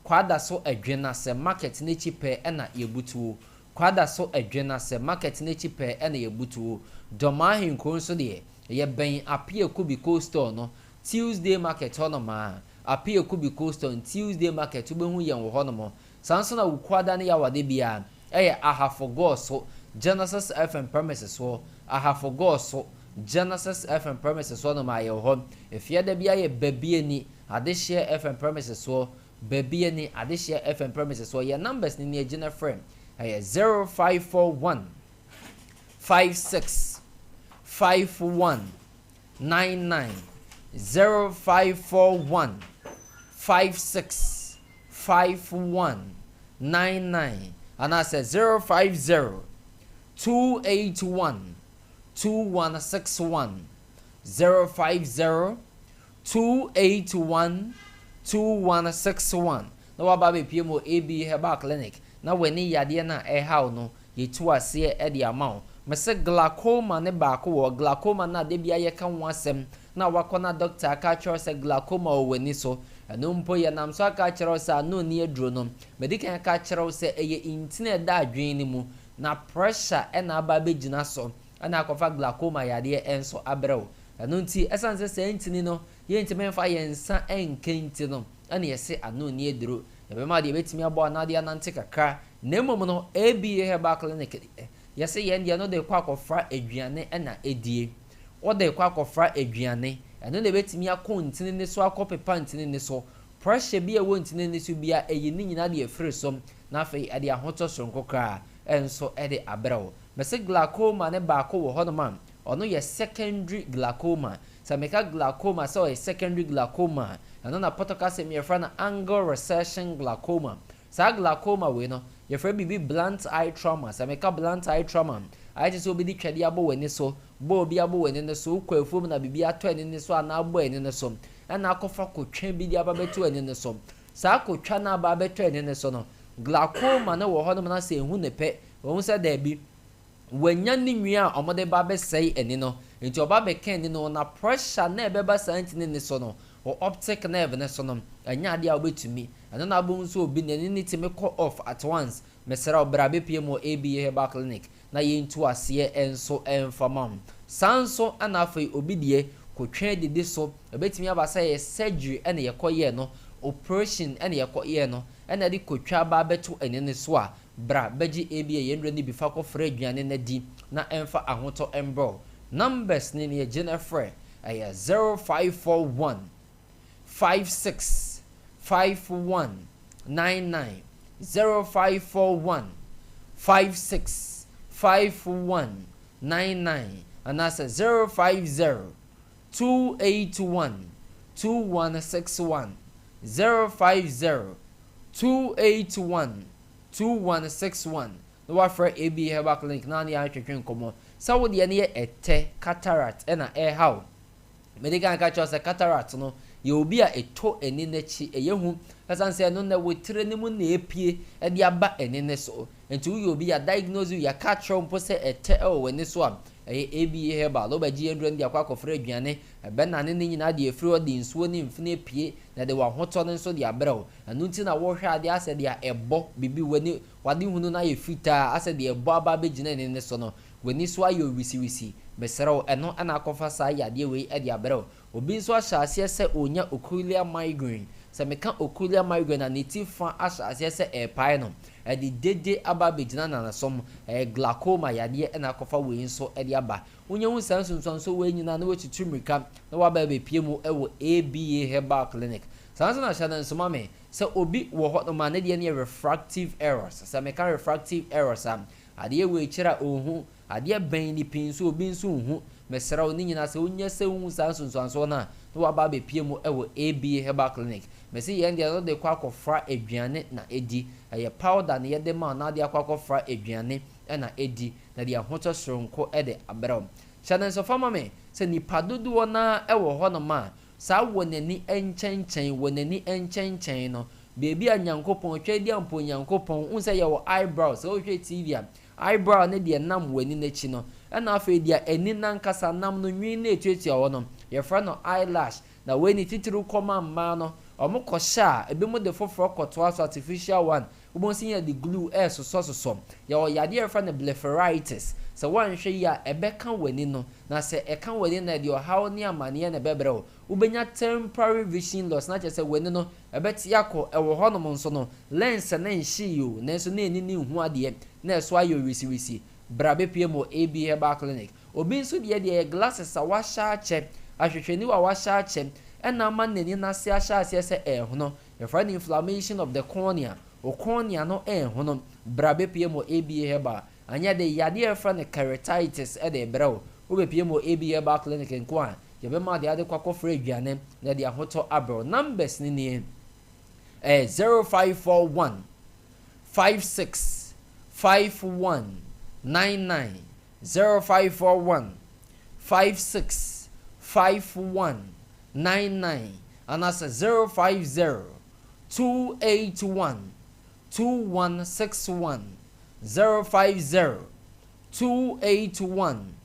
Kwadaso Adwenase market no akyi pɛɛ na yɛbutuo. Kwadaso Adwenase market no akyi pɛɛ na yɛbutuo. Dɔmaa Ahenkuro nso deɛ, yɛbɛn Appiah Kubi Cold Store no, Tuesday market hɔnom a, Appiah Kubi Coastal and Tuesday Market wobɛhu yɛn wɔ hɔnom. Saa nso na Wukuada ne Yawade biara ɛyɛ Ahafo Gɔɔso Genesis FM premises hɔ, Ahafo Gɔɔso Genesis FM premises hɔnom a yɛwɔ hɔ. Efiada biara yɛ Babiani Adehyeɛ FM premises hɔ, Babiani Adehyeɛ FM premises hɔ. Yɛn numbers no nie, gye na frɛ. Ɛyɛ 0541 56 51 99 0541 56 51 99 anaasɛ 050 281 2161 050 281 2161 na waba abɛpue mu wɔ AB Herbal Clinic na w'ani yadeɛ no a ɛrehaw no Yɛtu aseɛ de ama wo. Mese glaucoma ne baako wɔ hɔ, glaucoma no a da biara yɛka ho asɛm na wakɔ na doctor aka akyerɛ wo sɛ glaucoma wɔ w'ani so. Ɛno mpo yɛnam so aka akyerɛ wo sɛ ano nni aduro no. Madi kan aka akyerɛ wo sɛ ɛyɛ ntini a ɛda adwene no mu na pressure na aba abɛgyina so na akɔfa glaucoma yadeɛ nso abrɛ wo. Ɛno nti ɛsiane sɛ saa ntini no yɛntumi mfa yɛn nsa nka nti no na yɛse ano nni aduro. Yɛbɛma deɛ ɛbɛtumi aboa wo na wode anante kakra Na mmom no, ABA Herbal Clinic deɛ, yɛse yɛn deɛ no de kɔ akɔfra aduane na ɛdie. Wode kɔ akɔfra aduane, ɛno na ɛbɛtumi akɔ ntini no so akɔpepa ntini no so. Pressure bi a ɛwɔ ntini no so biara, ɛyi ne nyinaa de afiri so, na afei ɛde ahotɔ soronko koraa nso de abrɛ wo. Mese glaucoma no baako wɔ hɔnom a, Ɔno yɛ secondary glaucoma. Sɛ meka glaucoma sɛ ɔyɛ secondary glaucoma a, ɛno na pɔtɔ kasa mu yɛfrɛ no angle recession glaucoma. Saa glaucoma wei no, yɛfrɛ biribi blunt eye trauma. Sɛ meka blunt eye trauma a, ayɛ te sɛ obi de twɛdeɛ abɔ w'ani so, bɔ obi abɔ w'ani no so, wokɔ afuom na biribi atɔ ani no so anaa abɔ ani no so, ɛna akɔfa kotwa bi de aba bɛto ani no so. Saa kotwa no aba abɛtɔ ani no so no, glaucoma no wɔ hɔnom na sɛ ɛhu no pɛ, wahu sɛ daabi, wanya ne nwi a wɔde ba abɛsɛe ani no, nti ɔba bɛka ani no, na pressure no a ɛbɛba saa ntini no so no, wɔ optic nerve no so no, ɛnyɛ adeɛ a wobɛtumi. Ɛno na wobɛhu sɛ obi n'ani no tumi kɔ off at once. Mesrɛ wo bra bɛpue mu wɔ ABA Herbal Clinic na yɛntu aseɛ nso mfa ma wo. Saa nso na afei obi deɛ, kotwa adidi so, ɛbɛtumi aba sɛ ɛyɛ surgery na yɛkɔyɛɛ no, operation na yɛkɔyɛɛ no, ɛna ɛde kotwa ba abɛto ani no so a, Bra bɛgye ebia yɛn nnuro no bi fa kɔfra aduane na di na ɛmfa ahotɔ mbrɛ wo. Numbers no nie, gye na frɛ, ɛyɛ 0541 56 51 99, 0541 56 51 99 anaasɛ 050 281 2161, 050 281 2161 na woafrɛ AB Herbal Clinic na ne yɛatwetwe nkɔmmɔ. Sɛ wo deɛ no yɛ ɛtɛ, cataract, na ɛreha wo. Mede kan ka kyerɛ wo sɛ cataract no yɛ obi a ɛtɔ ani no akyi, ɛyɛ hu ɛsiane sɛ ɛno na ɛwɔ tire no mu na ɛpue de aba ani no so. Nti woyɛ obi a diagnose wo, yɛaka akyerɛ wo mpo sɛ ɛtɛ wɔ w'ani so a, ɛyɛ ABA Herbal. Wobɛgye yɛn nnuro no de akɔ akɔfra aduane, ɛbɛnane ne nyinaa de afiri hɔ de nsuo ne mfene apue na ɛde w'ahotɔ no nso de abrɛ wo. Ɛno nti na wohwɛ adeɛ asɛ deɛ ɛbɔ biribi, w'ani, w'adehunu no ayɛ fitaa asɛ deɛ ɛbɔ aba abɛgyina ani no so no, w'ani so ayɛ wisiwisi. Mesrɛ wo, ɛno na akɔfa saa yadeɛ wei de abrɛ wo. Obi nso ahyɛ aseɛ sɛ ɔrenya ocular migraine. Sɛ meka ocular migraine a, ne ti fa ahyɛ aseɛ sɛ ɛrepae no. Ɛde dede aba abɛgyina n'anasom. Ɛyɛ glaucoma yadeɛ na akɔfa wei nso de aba. Wonya hu saa nsunsuansoɔ wei nyinaa na woatutu mmirika na woaba abɛpue mu wɔ ABA Herbal Clinic. Saa nso na hyɛ no nso ma me sɛ obi wɔ hɔ nom a ne deɛ no yɛ refractive errors. Sɛ meka refractive errors a, adeɛ wɔ akyire a ɔnhu, adeɛ bɛn ne pii nso obi nso nhu. Mesrɛ wo ne nyinaa sɛ wonya sɛ wohu saa nsunsuansoɔ no a na woaba abɛpue mu wɔ ABA Herbal Clinic. Mese yɛn deɛ no de kɔ akɔfra aduane na ɛdi. Ɛyɛ powder na yɛde ma wo na wode akɔ akɔfra aduane na ɛdi na de ahotɔ soronko de abrɛ wo. Hyɛ no nso fa ma me sɛ nnipa dodoɔ no ara wɔ hɔnom a saa wɔn ani nkyɛnkyɛn, wɔn ani nkyɛnkyɛn no, baabi a Nyankopɔn, Tweaduampɔn Nyankopɔn, wohu sɛ yɛwɔ eyebrow, sɛ wohwɛ TV a, eyebrow ne deɛ ɛnam w'ani no akyi no, ɛna afei deɛ ani no ankasa nam no, nwi no a ɛtuatua hɔ no, yɛfrɛ no eyelash, na wei ne titiriw kɔma mmaa no, wɔkɔhyɛ a, ebinom de foforɔ kɔtoa so, artificial one, Wobɛhu sɛ yɛde glue resosɔsosɔ. Yɛwɔ yadeɛ a yɛfrɛ no blepharitis. Sɛ woanhwɛ yie a, ɛbɛka w'ani no. Na sɛ ɛka w'ani no a, ɛde ɔhaw ne amaneɛ na ɛbɛbrɛ wo. Wobɛnya temporary vision loss, na kyerɛ sɛ w'ani no, ɛbɛte akɔ. Ɛwɔ hɔnom nso no, lens no nhyee o, nanso na ani no nhu adeɛ, na ɛso ayɛ wisiwisi. Bra bɛpue mu wɔ AB Herbal Clinic. Obi nso deɛ deɛ ɛyɛ glasses a wahyɛ akyɛ, ahwehwɛniwa a wahyɛ akyɛ, ɛna ama n'ani no ase ahyɛ aseɛ sɛ ɛrehono. Yɛfrɛ no inflammation of the cornea, wo cornea no ɛnhono, bra bɛpue mu wɔ ABA Herbal, anyɛ de yadeɛ a yɛfrɛ no keratitis de rebrɛ wo, wobɛpue mu wɔ ABA Herbal Clinic nko a, yɛbɛma wo deɛ ade kɔ akɔfra aduane na ɛde ahotɔ abrɛ wo. Numbers no nie, ɛyɛ 0541 56 51 99, 0541 56 51 99 anaasɛ 050 281 2161, 050 281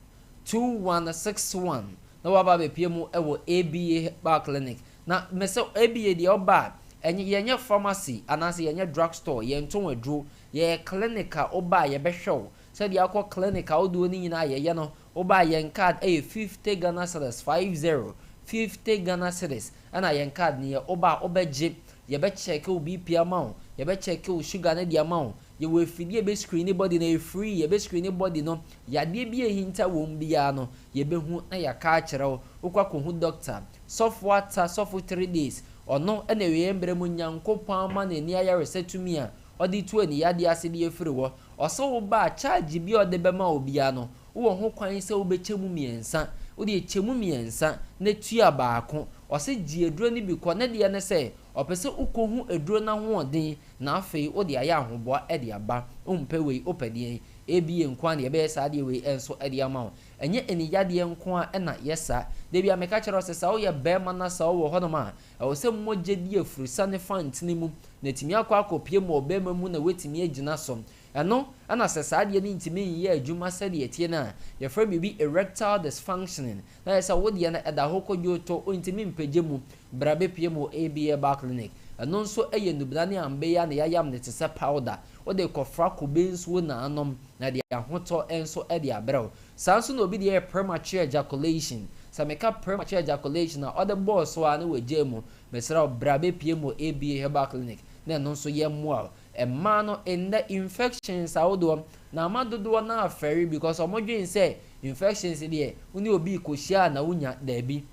2161 na waba abɛpue mu wɔ ABA Herbal Clinic. Na mesɛ ABA deɛ ɔba a, ɛnyɛ yɛnyɛ pharmacy anaasɛ yɛnyɛ drug store, yɛntɔn aduro, yɛyɛ clinic a woba a yɛbɛhwɛ wo sɛdeɛ akɔ clinic ahodoɔ no nyinaa yɛyɛ no. Wo ba a yɛn card yɛ 50 Ghana cedis, 50, 50 Ghana cedis ɛna yɛn card no yɛ, wo ba a wobɛ gye, yɛbɛ check wo BP ama wo, yɛbɛ check wo sugar no de ama wo, yɛwɔ afidie a ɛbɛ screeni body no, ɛyɛ free, yɛbɛ screeni body no, yadeɛ bi a ɛhinta wɔ mu biara no, yɛbɛ hu na yɛaka akyerɛ wo, wokɔ akɔ hu doctor, Sɔfo Atta, Sɔfo 3 days, ɔno ɛna awieɛ mmerɛ mu Nyankopɔn ama no ani ayaresa tumi a ɔde tu ani yadeɛ ase de afiri hɔ, ɔse wo ba a charge bi a ɔde bɛma wo biara no, Wowɔ ho kwan sɛ wobɛkyɛ mu mmiɛnsa. Wodeɛ kyɛ mu mmiɛnsa na tua baako. Ɔse gye aduro no bi kɔ. Ne deɛ ne sɛ ɔpɛ sɛ wokɔhu aduro no ahoɔden na afei wode ayɛ ahoboa de aba. Wompɛ wei, wopɛ deɛn? ABA nko ara na yɛbɛyɛ saa adeɛ wei nso de ama wo. Ɛnyɛ aniyadeɛ nko ara na yɛ saa. Da biara meka kyerɛ wo sɛ, sɛ woyɛ barima na sɛ wowɔ hɔnom a, ɛwɔ sɛ mogya di afurusa fa ntini mu na atumi akɔ akɔpue mu wɔ barima mu na woatumi agyina so. Ɛno na sɛ saa adeɛ no ntumi nyɛ adwuma sɛdeɛ ɛteɛ no a, yɛfrɛ biribi erectile dysfunctioning. Na ayɛ sɛ wo deɛ no ɛda hɔ kɔdwo tɔ, wontumi mpagya mu. Bra bɛpue mu wɔ AB Herbal Clinic. Ɛno nso yɛ nnubena ne ambɛ yi a na yɛayam no te sɛ powder. Wode rekɔfra kube nsuo na anom, na ɛde ahotɔ nso de abrɛ wo. Saa nso na obi deɛ yɛ premature ejaculation. Sɛ meka premature ejaculation a, ɔde bɔɔ so ara na wagyae mu. Mesrɛ wo, bra bɛpue mu wɔ ABA Herbal Clinic na ɛno nso yɛmmoa wo. Mmaa no, nnɛ infections ahodoɔ, na ama dodoɔ no ara afɛre because wɔdwene sɛ infections deɛ, wo ne obi rekɔhyia a na wonya. Daabi.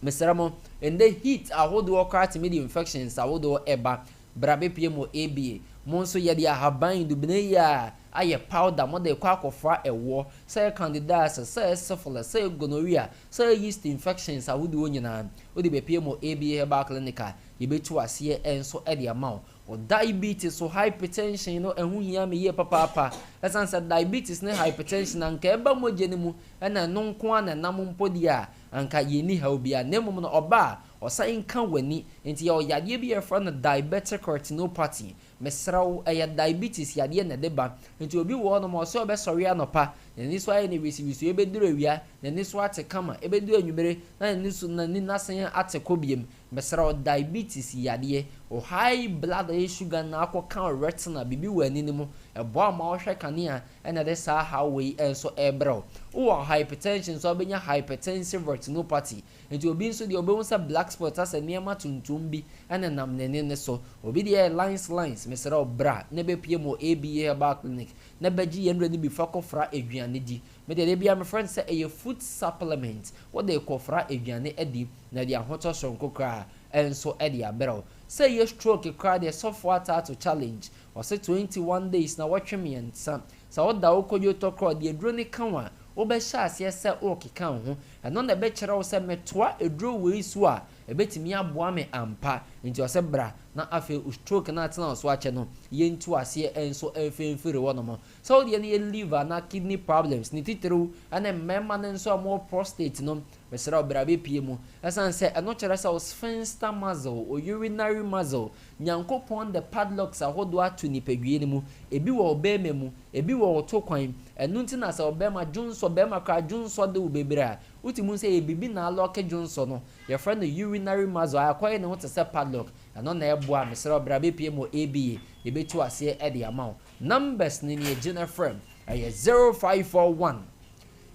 Mesrɛ mo, nnɛ heat ahodoɔ koraa tumi de infections ahodoɔ ba. Bra bɛpue mu ABA. Mo nso yɛde ahaban dubene yi a ayɛ powder mode rekɔ akɔfra ɛwoɔ, sɛ ɛyɛ candidiasis, sɛ ɛyɛ syphilis, sɛ ɛyɛ gonorrhea, sɛ ɛyɛ yeast infections ahodoɔ nyinaa, wode bɛpue mu ABA Herbal Clinic a, yɛbɛtu aseɛ nso de ama wo. Wo diabetes, wo hypertension no ɛho hia me yie papaapa. Ɛsiane sɛ diabetes ne hypertension anka ɛba mogya no mu ɛna ɛno nko ara na ɛnam mpo deɛ a, anka yɛnni haw biara. Na mmom no ɔba a, Ɔsan ka w'ani. Nti yɛwɔ yadeɛ bi a yɛfrɛ no diabetic retinopathy. Mesrɛ wo, ɛyɛ diabetes yadeɛ na ɛde ba. Nti obi wɔ hɔnom a ɔsɛ ɔbɛsɔre anɔpa, n'ani so ayɛ no wisiwisi, ɛbɛduru awia, n'ani so ate kama, ɛbɛduru anwummere na n'ani so n'ani n'asen ate kɔ biom. Mesrɛ wo, diabetes yadeɛ, wo high blood sugar no akɔka wo retina, biribi wɔ ani no mu, ɛboa wo ma wohwɛ kanea na ɛde saa haw wei nso rebrɛ wo. Wowɔ hypertension nso a, wobɛnya hypertensive retinopathy. Nti obi nso deɛ ɔbɛhu sɛ black spot asɛ nneɛma tuntum bi nenam n'ani no so. Obi deɛ yɛ lines lines. Mesrɛ wo bra na bɛpue mu wɔ ABA Herbal Clinic na bɛgye yɛn nnuro no bi fa kɔfra aduane di. Me deɛ da biara mefrɛ no sɛ ɛyɛ food supplement. Wode rekɔfra aduane adi na ɛde ahotɔ soronko koraa nso de abrɛ wo. Sɛ ɛyɛ stroke koraa deɛ sɔfoɔ ataa to challenge. Ɔse 21 days nawɔtwe mmiɛnsa. Sɛ woda wo kodwo tɔ koraa ɔde aduro no ka wo a, wobɛhyɛ aseɛ sɛ worekeka wo ho. Ɛno na ɛbɛkyerɛ wo sɛ metoa aduro wei so a, ɛbɛtumi aboa me ampa. Nti ɔsɛ bra na afei wo stroke no a atena wo so akyɛ no, yɛntu aseɛ nso mfa mfiri hɔ nom. Sɛ wo deɛ no yɛ liver anaa kidney problems, ne titiriw ne mmarima no nso a wɔwɔ prostate no, mesrɛ wo bra bɛpue mu. Ɛsiane sɛ ɛno kyerɛ sɛ wo sphincter muscle, wo urinary muscle, Nyankopɔn de padlocks ahodoɔ ato nipadua no mu. Ebi wɔ wo barima mu, ebi wɔ wo to kwan. Ɛno nti na sɛ ɔbarima dwonsɔ, barima koraa dwonsɔ de wo bebree a, wotumi hu sɛ ɛyɛ biribi na alɔke dwonsɔ no. Yɛfrɛ no urinary muscle, akɔyɛ ne ho te sɛ padlock. Ɛno na ɛboa. Mesrɛ wo bra bɛpue mu wɔ ABA, yɛbɛtu aseɛ de ama wo. Numbers no nie, gye na frɛ. Ɛyɛ 0541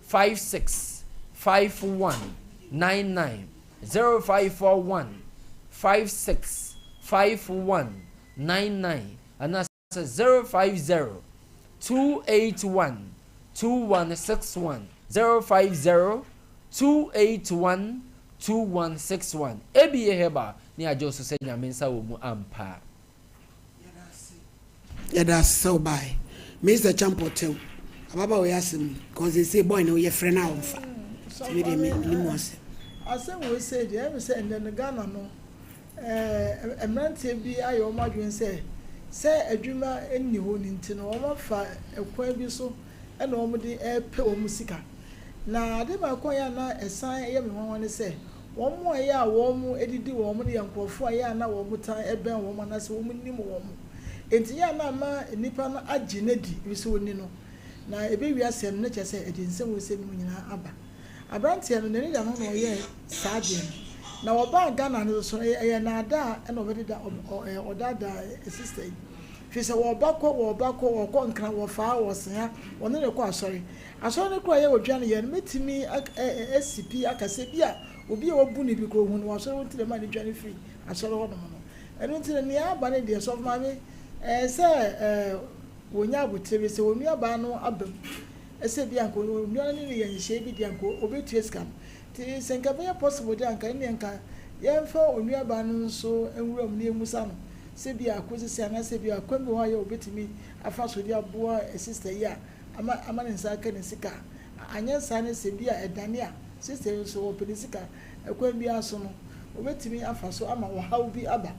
56 51 99. 0541 56 51 99 anaasɛ 050 281 2161 050 281 2161 ABA Herbal ne agye wo so sɛ Nyame nsa wɔ mu ampa. Yɛda ase sɛ wobaeɛ. Mister Champɔtew, ababaawa yi asɛm yi, cause seesei boy no yɛfrɛ no a ɔmfa. Nti me deɛ me menni mu asɛm. Asɛm wei sei deɛ, ɛyɛ me sɛ ɛnnɛ no Ghana no, ɛɛ mmeranteɛ bi ayɛ wɔn adwene sɛ, sɛ adwuma nni hɔ no nti no, wɔafa kwan bi so na wɔde repɛ wɔn sika. Na ade baako a ɛyɛ a na ɛsan yɛ me nwanwa ne sɛ, Wɔn a ɛyɛ a wɔdidi wɔn no yɛ nkurɔfoɔ a ɛyɛ a na wɔtaa bɛn wɔn anaasɛ wɔnim wɔn. Enti ɛyɛ a na ama nnipa no agye no adi ɛfiri sɛ wɔni no. Na ɛbɛwie aseɛ no, na kyerɛ sɛ ɛde nsɛm wei sɛ nom nyinaa aba. Aberanteɛ no, n'ani da no na ɔyɛɛ saa adeɛ no. Na ɔbaa Ghana no nso, ɛyɛ nnaadaa na ɔbɛdeda, ɔdaadaa sista yi. Firi sɛ wɔba kɔ, wɔba kɔ, wɔkɔ Nkran, wɔfaa, wɔsea, wɔne no kɔ asɔre. Asɔre no koraa yɛ odwan yɛ no mɛtumi asi pi aka sɛ bi a obi a wabu no bi koraa ohu no wɔ asɔre hɔ nti na ɛma no dwane firi asɔre hɔ nom no. Ɛno nti no nea aba no deɛ sɔfo maame ɛɛ sɛ ɛɛ wɔnya abotire bi sɛ wɔn nuabaa no aba mu sɛ bi anka onua no ne no yɛ nhyehyɛe bi deɛ anka ɔbɛtua sika no nti sɛ nka ɛbɛyɛ possible deɛ anka ɛnneɛ nka yɛmfa onuabaa no nso nwura mu na yɛmmusa no sɛ bi a akɔsisi anaasɛ bi a kwan bi wɔ hɔ a yɛ ɔbɛtumi afa so de aboa sister yi a ama ama ne nsa aka ne sika. Anyɛ saa no sɛ bi a ɛdane a, sister yi nso ɔpɛ ne sika. Ɛkwan biara so no, ɔbɛtumi afa so ama ɔhaw bi aba.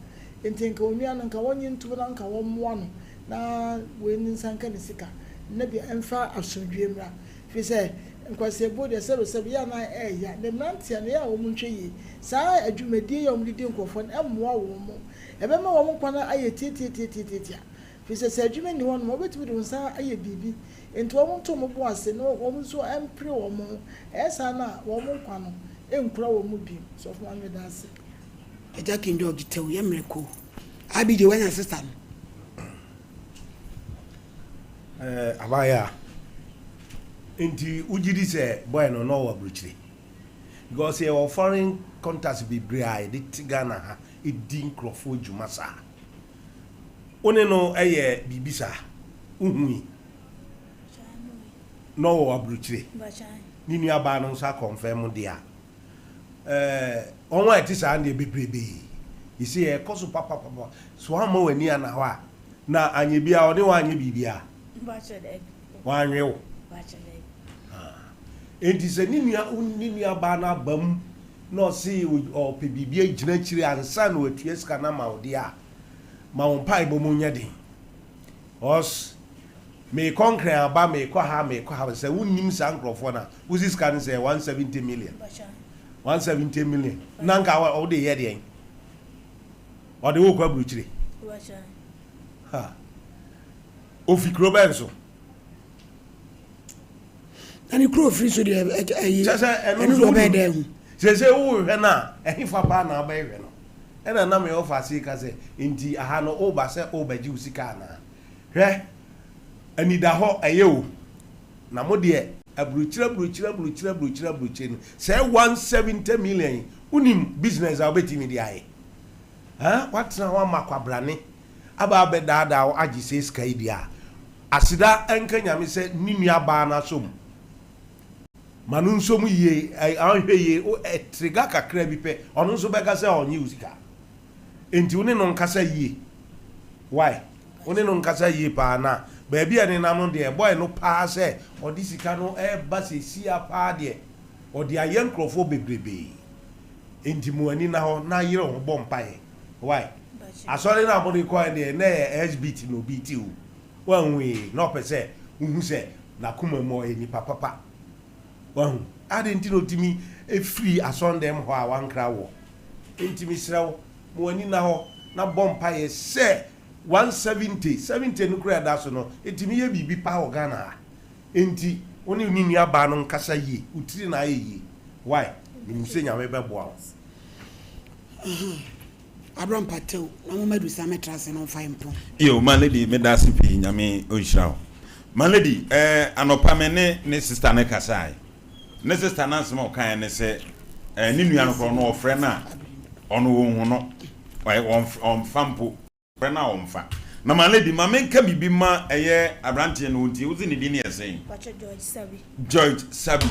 Enti nka onua no, nka wɔnnye ntom na nka wɔmmoa no na wei ne nsa nka ne sika na bi ɛmfa asomdwoeɛ mmra. Firi sɛ nkwaseabuo deɛ sɛbesɛbe yɛ a na ɛɛya. Na mmeranteɛ no, yɛ a wɔn nhwɛ yie. Saa adwumadie yi a wɔde di nkurɔfoɔ no, ɛmmoa wɔn. Ɛbɛma wɔn nkwa no ayɛ tiatiatiatiatia. Firi sɛ sɛ adwuma nni hɔnom a, wobɛtumi de wo nsa ayɛ biribi. Enti wɔn nto wɔn bo ase na wɔn nso mpere wɔn ho. Ɛyɛ saa no a, wɔn nkwa no nkura wɔn mu bio. Sɔfo Maame meda ase. Agya King George tew yɛ mmerɛ koo. Abigye wanya sister no. Eh, abaayewa. Nti wogye di sɛ boy no na ɔwɔ aburokyire? Because yɛwɔ foreign contacts bebree a yɛde te Ghana ha di nkurɔfoɔ dwuma saa. Wo ne no yɛ biribi saa? Wohui? Na ɔwɔ aburokyire? Ne nuabaa no nso akɔnfɛm deɛ a, eh, wɔn a ɛte saa no deɛ bebrebee. Yɛsɛ yɛkɔ so papapapa. So woamma w'ani anna hɔ a, na anyɛ biara ɔne wo anyɛ biribiara? Wanwe wo? Ah. Enti sɛ ne nua, ne nuabaa no aba mu na ɔse ɔpɛ biribi agyina akyire ansa na watua sika no ama wo deɛ a, ma wo mpaebɔ mu nyɛ den. Ɔs, meekɔ Nkran aba, meekɔ ha, meekɔ ha, sɛ wonnim saa nkurɔfoɔ no a, wosi sika no sɛ 170 million. 170 million. Na nka wode yɛ deɛn? Ɔde wo kɔ aburukyire. Ha. Ofi kuro bɛn so? Na ne kuro ofiri so deɛ ɛyi. Kyɛ sɛ ɛno nso ɔbɛyɛ dɛ ho. Sese wohwɛ no a ɛhefa paa na wobɛhwɛ no? Ɛna na me ɔfa ase ka sɛ nti aha no woba sɛ wobɛgye wo sika anaa? Hwɛ anidahɔ ɛyɛ o. Na mo deɛ aburokyire aburokyire aburokyire aburokyire aburokyire no sɛɛ 170 million yi wonim business a wobɛtumi de ayɛ? Haa woatena hɔ ama kwabrane aba abɛdaadaa wo agye sɛɛ sika yi deɛ a aseda nka Nyame sɛ ne nua baa no asɔ mu. Ma no nsɔ mu yie, anhwɛ yie wo trigger kakra bi pɛ ɔno nso bɛka sɛ ɔnnye wo sika. Enti wo ne no nkasa yie. Wai? Wo ne no nkasa yie paa na baabi a ɛnenam no deɛ boy no paa sɛ ɔde sika no reba sesia paa deɛ ɔde ayɛ nkurɔfoɔ bebrebee. Enti mo ani nna hɔ na yere wo ho bɔ mpaeɛ. Wai? Asɔre no a mode kɔɛ deɛ na ɛyɛ SBT na obi te o. Woanhu ee, na ɔpɛ sɛ wohu sɛ n'akoma mu ɔyɛ nipa papa. Wahu? Adɛn nti na ɔtumi firi asɔndɛm hɔ a wankra woɔ? Enti mesrɛ wo, ma w'ani nna hɔ na bɔ mpaeɛ sɛ 170, 70 no koraa a ɛda so no, ɛtumi yɛ biribi paa wɔ Ghana ha. Enti wo ne ne nua baa no nkasa yie, wo tiri na ayɛ yie. Why? Menim sɛ Nyame bɛboa wo. Abrɛ mpatew na mo madu sa mɛtra ase na ɔmfa yɛn mpɔn. Yo ma lady meda ase pii nyame ɔnhyira wo ma lady eh, anɔpa me ne ne sister no kasae ne sister no asɛm a ɔkaeɛ ne sɛ eh, ne nua no korɔ no ɔfrɛ no a ɔno ɔnhu no ɔmfa mpo frɛ no a ɔmfa na ma lady ma menka biribi ma ɛyɛ aberanteɛ no ɔntie wose ne din ne yɛ sɛn? George Sabi. George Sabi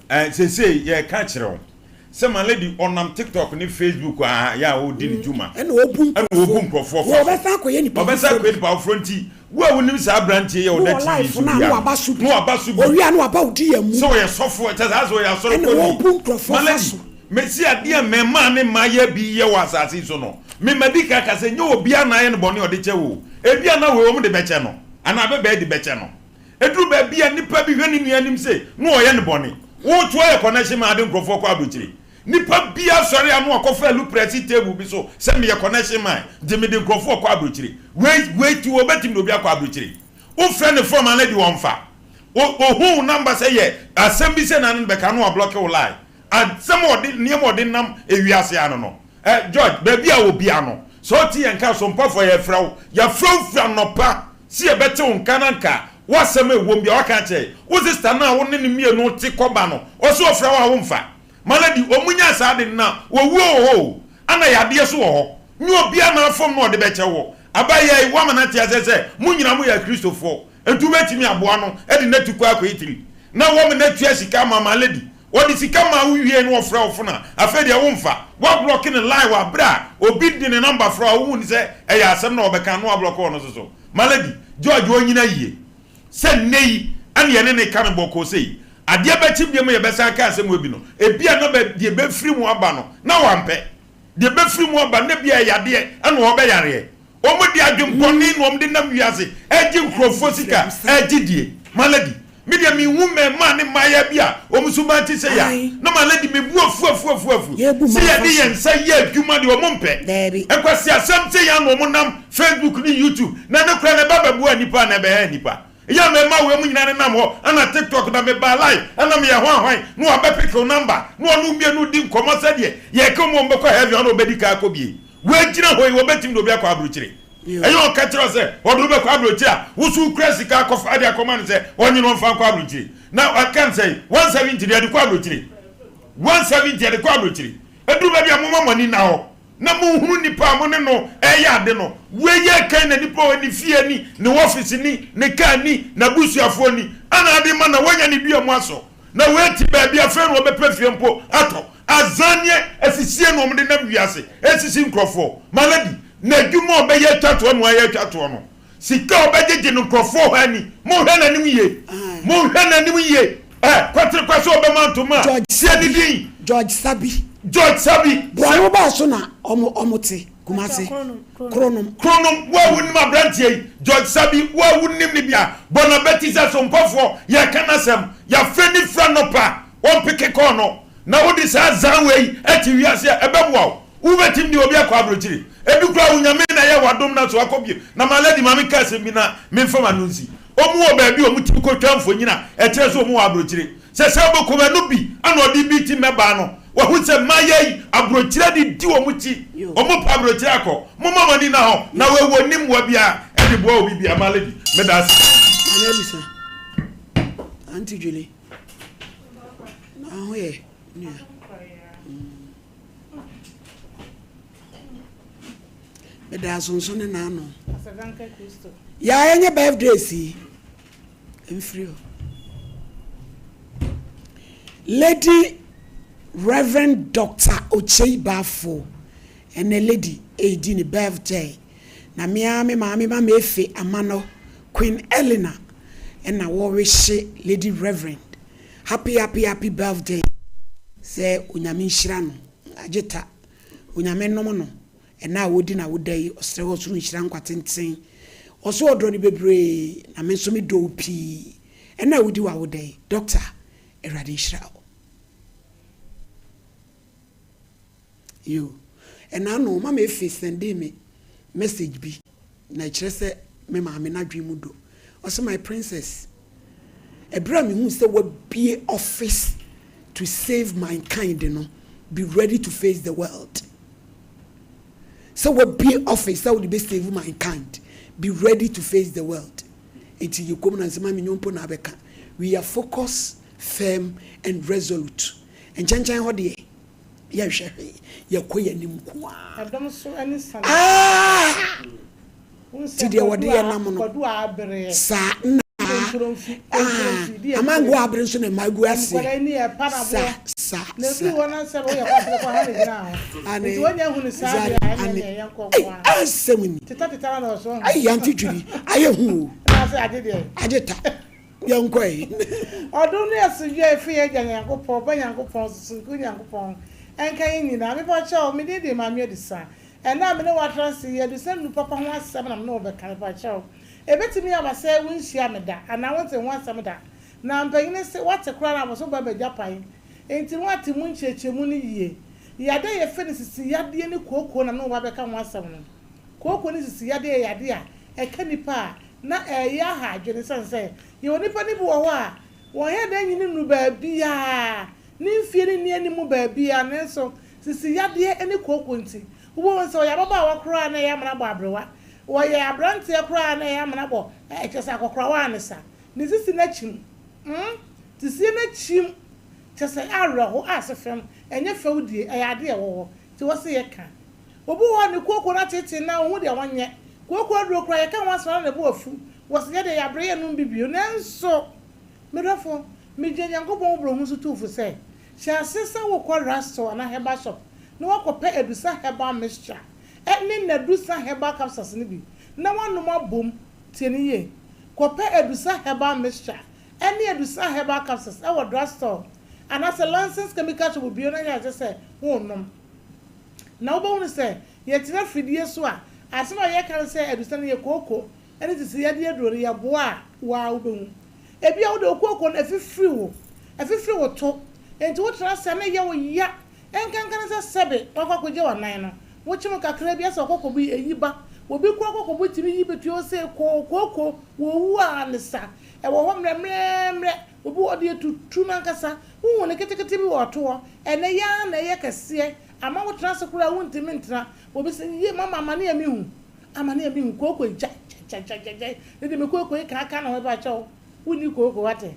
Eh seesei yɛreka akyerɛ wo sɛ my lady ɔnam tiktok ne facebook a yɛ a ɔredi ne dwuma Ɛna ɔbu ɛna ɔbu nkurɔfoɔ fa so. Ɔbɛsan akɔyɛ nipa Ɔbɛsan foforɔ akɔyɛ bi. nipa foforɔ nti wo a wonim saa aberanteɛ yi a Ne ɔda wɔ TV life so no a biara na no waba so bi. na waba so bi. Ɔwie a na waba wo di yɛn mu. Sɛ ɔyɛ sɔfo kyɛ sɛ asɛ ɔyɛ asɔre Ɛna kɔni. ɔbu nkurɔfoɔ My fa lady so. mesi adeɛ a mmɛmaa ne mmaa yɛ bi yɛ wɔ asase yi so no me madi kan ka sɛ nyɛ obiara na ayɛ no bɔne a ɔde kyɛ wo o. Ebia na wei wɔn de bɛkyɛ no anaa abɛbɛɛ de bɛkyɛ no. Ɛduru baabi a nipa bi hwɛ ne nua anim se na ɔyɛ no bɔne. Wo to ayɛ connection man ade nkurɔfoɔ kɔ abrokyire. Nipa biara sɔre a na wakɔfa alu prɛse table bi so sɛ meyɛ connection man nti mede nkurɔfoɔ kɔ abrokyire. Wei wei ti wɔbɛtumi de obi akɔ abrokyire. Wo frɛ no phone ma no adi ɔmfa. Ɔhu wo number sɛ yɛ asɛm bi sɛ na ne no bɛka na wablɔke wo line. Asɛm a ɔde nneɛma a ɔde nam ewiase ano no. Eh George baabi a wɔ biara no sɛ wote yɛn nka Sompafoɔ yɛfrɛ wo. Yɛafrɛ wo firi anɔpa. Se yɛbɛte wo nka na nka w'asɛm a ɛwom biara waka akyerɛ yɛn. Wo sister no a wo ne no mmienu te kɔba no, ɔse ɔfrɛ wo a womfa. Malady, wɔn nyaa saa ade no na owuo wɔ hɔ o, ana yadeɛ so wɔ hɔ. Nyɛ obiara na afom na ɔde bɛkyɛ woɔ. Abayɛi, woama no ate aseɛ sɛ mo nyinaa moyɛ akristofoɔ, enti wobɛtumi aboa no de no atu kwan akɔ Italy na woama no atua sika ama Malady. Ɔde sika maa wo wiei na ɔfrɛ wo fon a, afei deɛ womfa. Woablɔke no line wɔ aberɛ a obi de ne number frɛ wo a wohu no sɛ ɛyɛ asɛm na ɔbɛka na woablɔke ɔno nso so. Malady, George ɔnyina yie sɛ nnɛ yi ɛna yɛne no reka no bɔkɔɔ sei. Adeɛ bɛkye biom yɛbɛsan aka asɛm wei bi no, ebia na bɛ, deɛ ɛbɛfiri mu aba no, na wampɛ. Deɛ ɛbɛfiri mu aba no, na ebia ɛyɛ yadeɛ ɛna ɔrebɛyareɛ. Wɔn de adwempɔne na wɔn de nam wiase ɛregye nkurɔfoɔ sika ɛregye die. My lady, me deɛ menhu mmɛɛmaa ne mmaayaa bi a wɔn suban te sei a, na my lady me bo afu afu afu afu. Sɛ yɛde yɛn nsa yɛ adwuma deɛ wɔn mpɛ. Nkwaseasɛm sei ara na wɔn nam Facebook ne YouTube na ɛno koraa no ɛba bɛboa nnipa anaa ɛbɛha nnipa. Eyɛ a mɛma wei mu nyinaa nenam hɔ ɛna tiktok na mebaa live ɛna meyɛ hwan hwan na wabɛ pick wo number na ɔne wo mmienu di nkɔmmɔ sɛdeɛ yɛka mu wɔn bɛkɔ heaven ɔna ɔbɛdi kan akɔ bie wei gyina hɔ yi wɔbɛtumi de obi akɔ aburokyire ɛyɛ ɔka kyerɛ sɛ ɔde wo bɛkɔ aburokyire a woso wokura sika akɔfa de akɔma no sɛ ɔnye no ɔmfa nkɔ aburokyire na ɔka no sɛ 170 deɛ ɛde kɔ aburokyire 170 ɛde kɔ aburokyire ɛduru baabi a moma mo ani nna hɔ na monhunu nipa a mo ne no reyɛ ade no. Wei yɛ kan na nipa wɔ ne fie ni, ne office ni, ne car ni, n'abusuafoɔ ni, ana ade ma na wanya ne dua mu asɔ. Na wei te baabi afei na ɔbɛpɛ fie mpo atɔ. Azanneɛ asisie na wɔde nam wiase resisi nkurɔfoɔ. My lady, n'adwuma a ɔbɛyɛ atwa toɔ na wayɛ atwa toɔ no. Sika a ɔbɛgyegye no nkurɔfoɔ hɔ ani. Monhwɛ n'anim yie. Monhwɛ n'anim yie. Ɛ, kwaterekwa sɛ ɔbɛma ntoma a, George tie ne Sabi. din. George Sabi. George Sabi. Borɔno Sɛ. bɛɛ so na ɔmo ɔmo te? Kumasi. Kronom. Kronom, wo a wonim aberanteɛ yi, George Sabi, wo a wonim no bi a, bɔ n'abati sɛ sompɔfoɔ, yɛreka n'asɛm. Yɛafrɛ no firi anɔpa, ɔmpeke kɔɔ no. Na wode saa zan wei te wiase a, ɛbɛboa wo? Wobɛtumi de obi akɔ abrokyire? Ebi koraa wo Nyame na ɛyɛ w'adom na so akɔ bio. Na my lady ma me nka asɛm bi na menfa m'ano nsi. Wɔn wɔ baabi a wɔtumi kɔ twa mfonyin a ɛkyerɛ sɛ wɔn wɔ abrokyire. Sɛ sɛ wobɛkɔ mu ɛno bi na ɔde bi ti mmɛbaa no. Wahu sɛ mmayewa yi abrokyire de di wɔn kyi. Wɔn pɛ abrokyire akɔ. Momma mo ani nna hɔ na wei wɔnni mmoa biara de boa obi biara. My lady meda ase. Maame Abisa, Auntie Julie, na ho yɛ nua. Meda asonso ne n'ano. Yaa ɛnyɛ birthday si mfiri hɔ. Lady Reverend Doctor Okyei Bafo ɛnɛ lady ɛredi ne birthday na me ara me maame ma mefe ama no Queen Eleanor ɛna wɔrehye Lady Reverend Happy happy happy birthday sɛ onyame nhyira no agye ta onyame nom no ɛna a wodi na woda yi ɔsrɛ ɔsoro nhyira nkwa tenten ɔso ɔdɔ no bebree na me nso me dɔ wo pii ɛna a wodi wa woda yi doctor awurade nhyira wo Yo, ɛna ano mama Efe sɛndee me message bi na ɛkyerɛ sɛ me maame n'adwene mu dɔ. Ɔse my princess, ɛberɛ a mehuu sɛ wabue office to save mankind no, be ready to face the world. Sɛ wabue office sɛ wode bɛ save mankind, be ready to face the world. Enti yɛ komm na nsɛm a menyɛ mpo na abɛka. We are focused, firm and resolute. Nkyɛnkyɛn hɔ deɛ, yɛnhwɛ hwee, yɛkɔ yɛn anim nko ara. Ɛdɔm so ani sane. Ah! Wohu Nti sɛ deɛ wɔde kwadu yɛn a nam no, kwadu a abereɛ. saa na Kontromfi, ah, kontromfi di amango akyire. abere nso na mma agu aseɛ. Nkwadaa ni ɛpa na Sa, boɔ. sa, Na sa. ɛduru hɔ na sɛ woyɛ kwatere kɔ ha na gyina hɔ. Ane, Nti wonya hunu saa za, deɛ a ɛneɛ ane. neɛ yɛnkɔ Ei, nko ara. asɛm ni. Teta teta na na ɔso ho. Ai, Auntie Judy, ayɛ hu o. Na sɛ agye deɛ. Agye ta. Yɛnkɔ ɛ. Ɔdom ne asomdwoe a efi yɛn Agya Nyankopɔn, Ɔba Nyankopɔn, Susunkun Nyankopɔn, nka yɛn nyinaa. Mepakyɛw, me din de Maame Adisa. Ɛnnɛ a me ne wo atra ase yi, Adisa nnuru papa ho asɛm na me ne wo bɛka. Mepakyɛw, ebetumi aba sɛ wunhyiaa me da anaa wontee ho asɛm da. Na mpanyin se, woate koraa na abɔso ba bɛgya pan. Enti no woate mu nkyerɛkyerɛmu no yiye. Yade a yɛfrɛ no sisi yadeɛ ne kooko na me ne wo ba bɛka ho asɛm no. Kooko ne sisi yadeɛ yɛ yadeɛ a ɛka nnipa a na ɛreyɛ aha adwene esiane sɛ yɛwɔ nnipa no bi wɔ hɔ a wɔn hɛn dan nyini nnuru baabiara, ne mfie no nni anim baabiara nanso sisi yadeɛ ne kooko nti, wobɛhu sɛ ɔyɛ ababaawa koraa na ɛyɛ amena bɔ aberewa, ɔyɛ aberanteɛ koraa na ɛyɛ amena bɔ kyerɛ sɛ akɔkorawa a ne sa, ne sisi no akyim, mm, sisie no akyim, kyerɛ sɛ awerɛho, ase fam, ɛnyɛ fɛwdie, ɛyɛ adeɛ a ɛwɔ hɔ, nti wɔse yɛka. Obi wɔ hɔ a ne kooko no ateetee no a onhu deɛ ɔnyɛ. Kooko aduro koraa yɛka ho asɛm a na ne bo afu. Wɔse yɛdeɛ yɛabrɛ yɛnnom bi bio. Nanso, me dɔfo, megyina Nyankopɔn mmɔborɔhunu so tu wo fo sɛ, hyɛ aseɛ sɛ wokɔ drugstore anaa herbal shop na woakɔpɛ Adusa Herbal Mixture ne Nadusa Herbal Capsules no bi na woanom abom. Tie no yie. Kɔpɛ Adusa Herbal Mixture. ɛne Adusa Herbal Capsules ɛwɔ drug store anaasɛ licensed chemical shop bio na yɛ akyɛ sɛ wonom. Na wobɛhunu sɛ yɛtena afidie so a, asɛm a yɛka ne sɛ adusa no yɛ kooko ne sisi yadeɛ aduro no yɛboa a, wo ara wobɛhu. Ebia wode wo kooko no afifiri wo, afifiri wo to, enti wotena ase a na ɛyɛ wo ya, ɛnkanka ne sɛ sɛbe woakɔ akɔgya w'anan no, wokyem kakra bi asɛ ɔkɔkɔbo yi, ɛyi ba. Obi kura kɔkɔbo tumi yi bɛtua wo sɛ koo, kooko, wɔwu a ne sa. Ɛwɔ hɔ mmerɛmmerɛmmerɛ, obi wɔ hɔ deɛ ɛtutu no ankasa, wohu no ketekete bi wɔ ɔtoɔ, ɛnnɛ yi ara na ɛyɛ kɛseɛ, ama wotena ase koraa a wontumi ntena. Obi se, Yie mama amane a mehu, amane a mehu, kooko yi gyae, gyae, gyae, gyae, gyae, ne de me kooko yi kaaka ne ho, mepakyɛw, wonni kooko wate?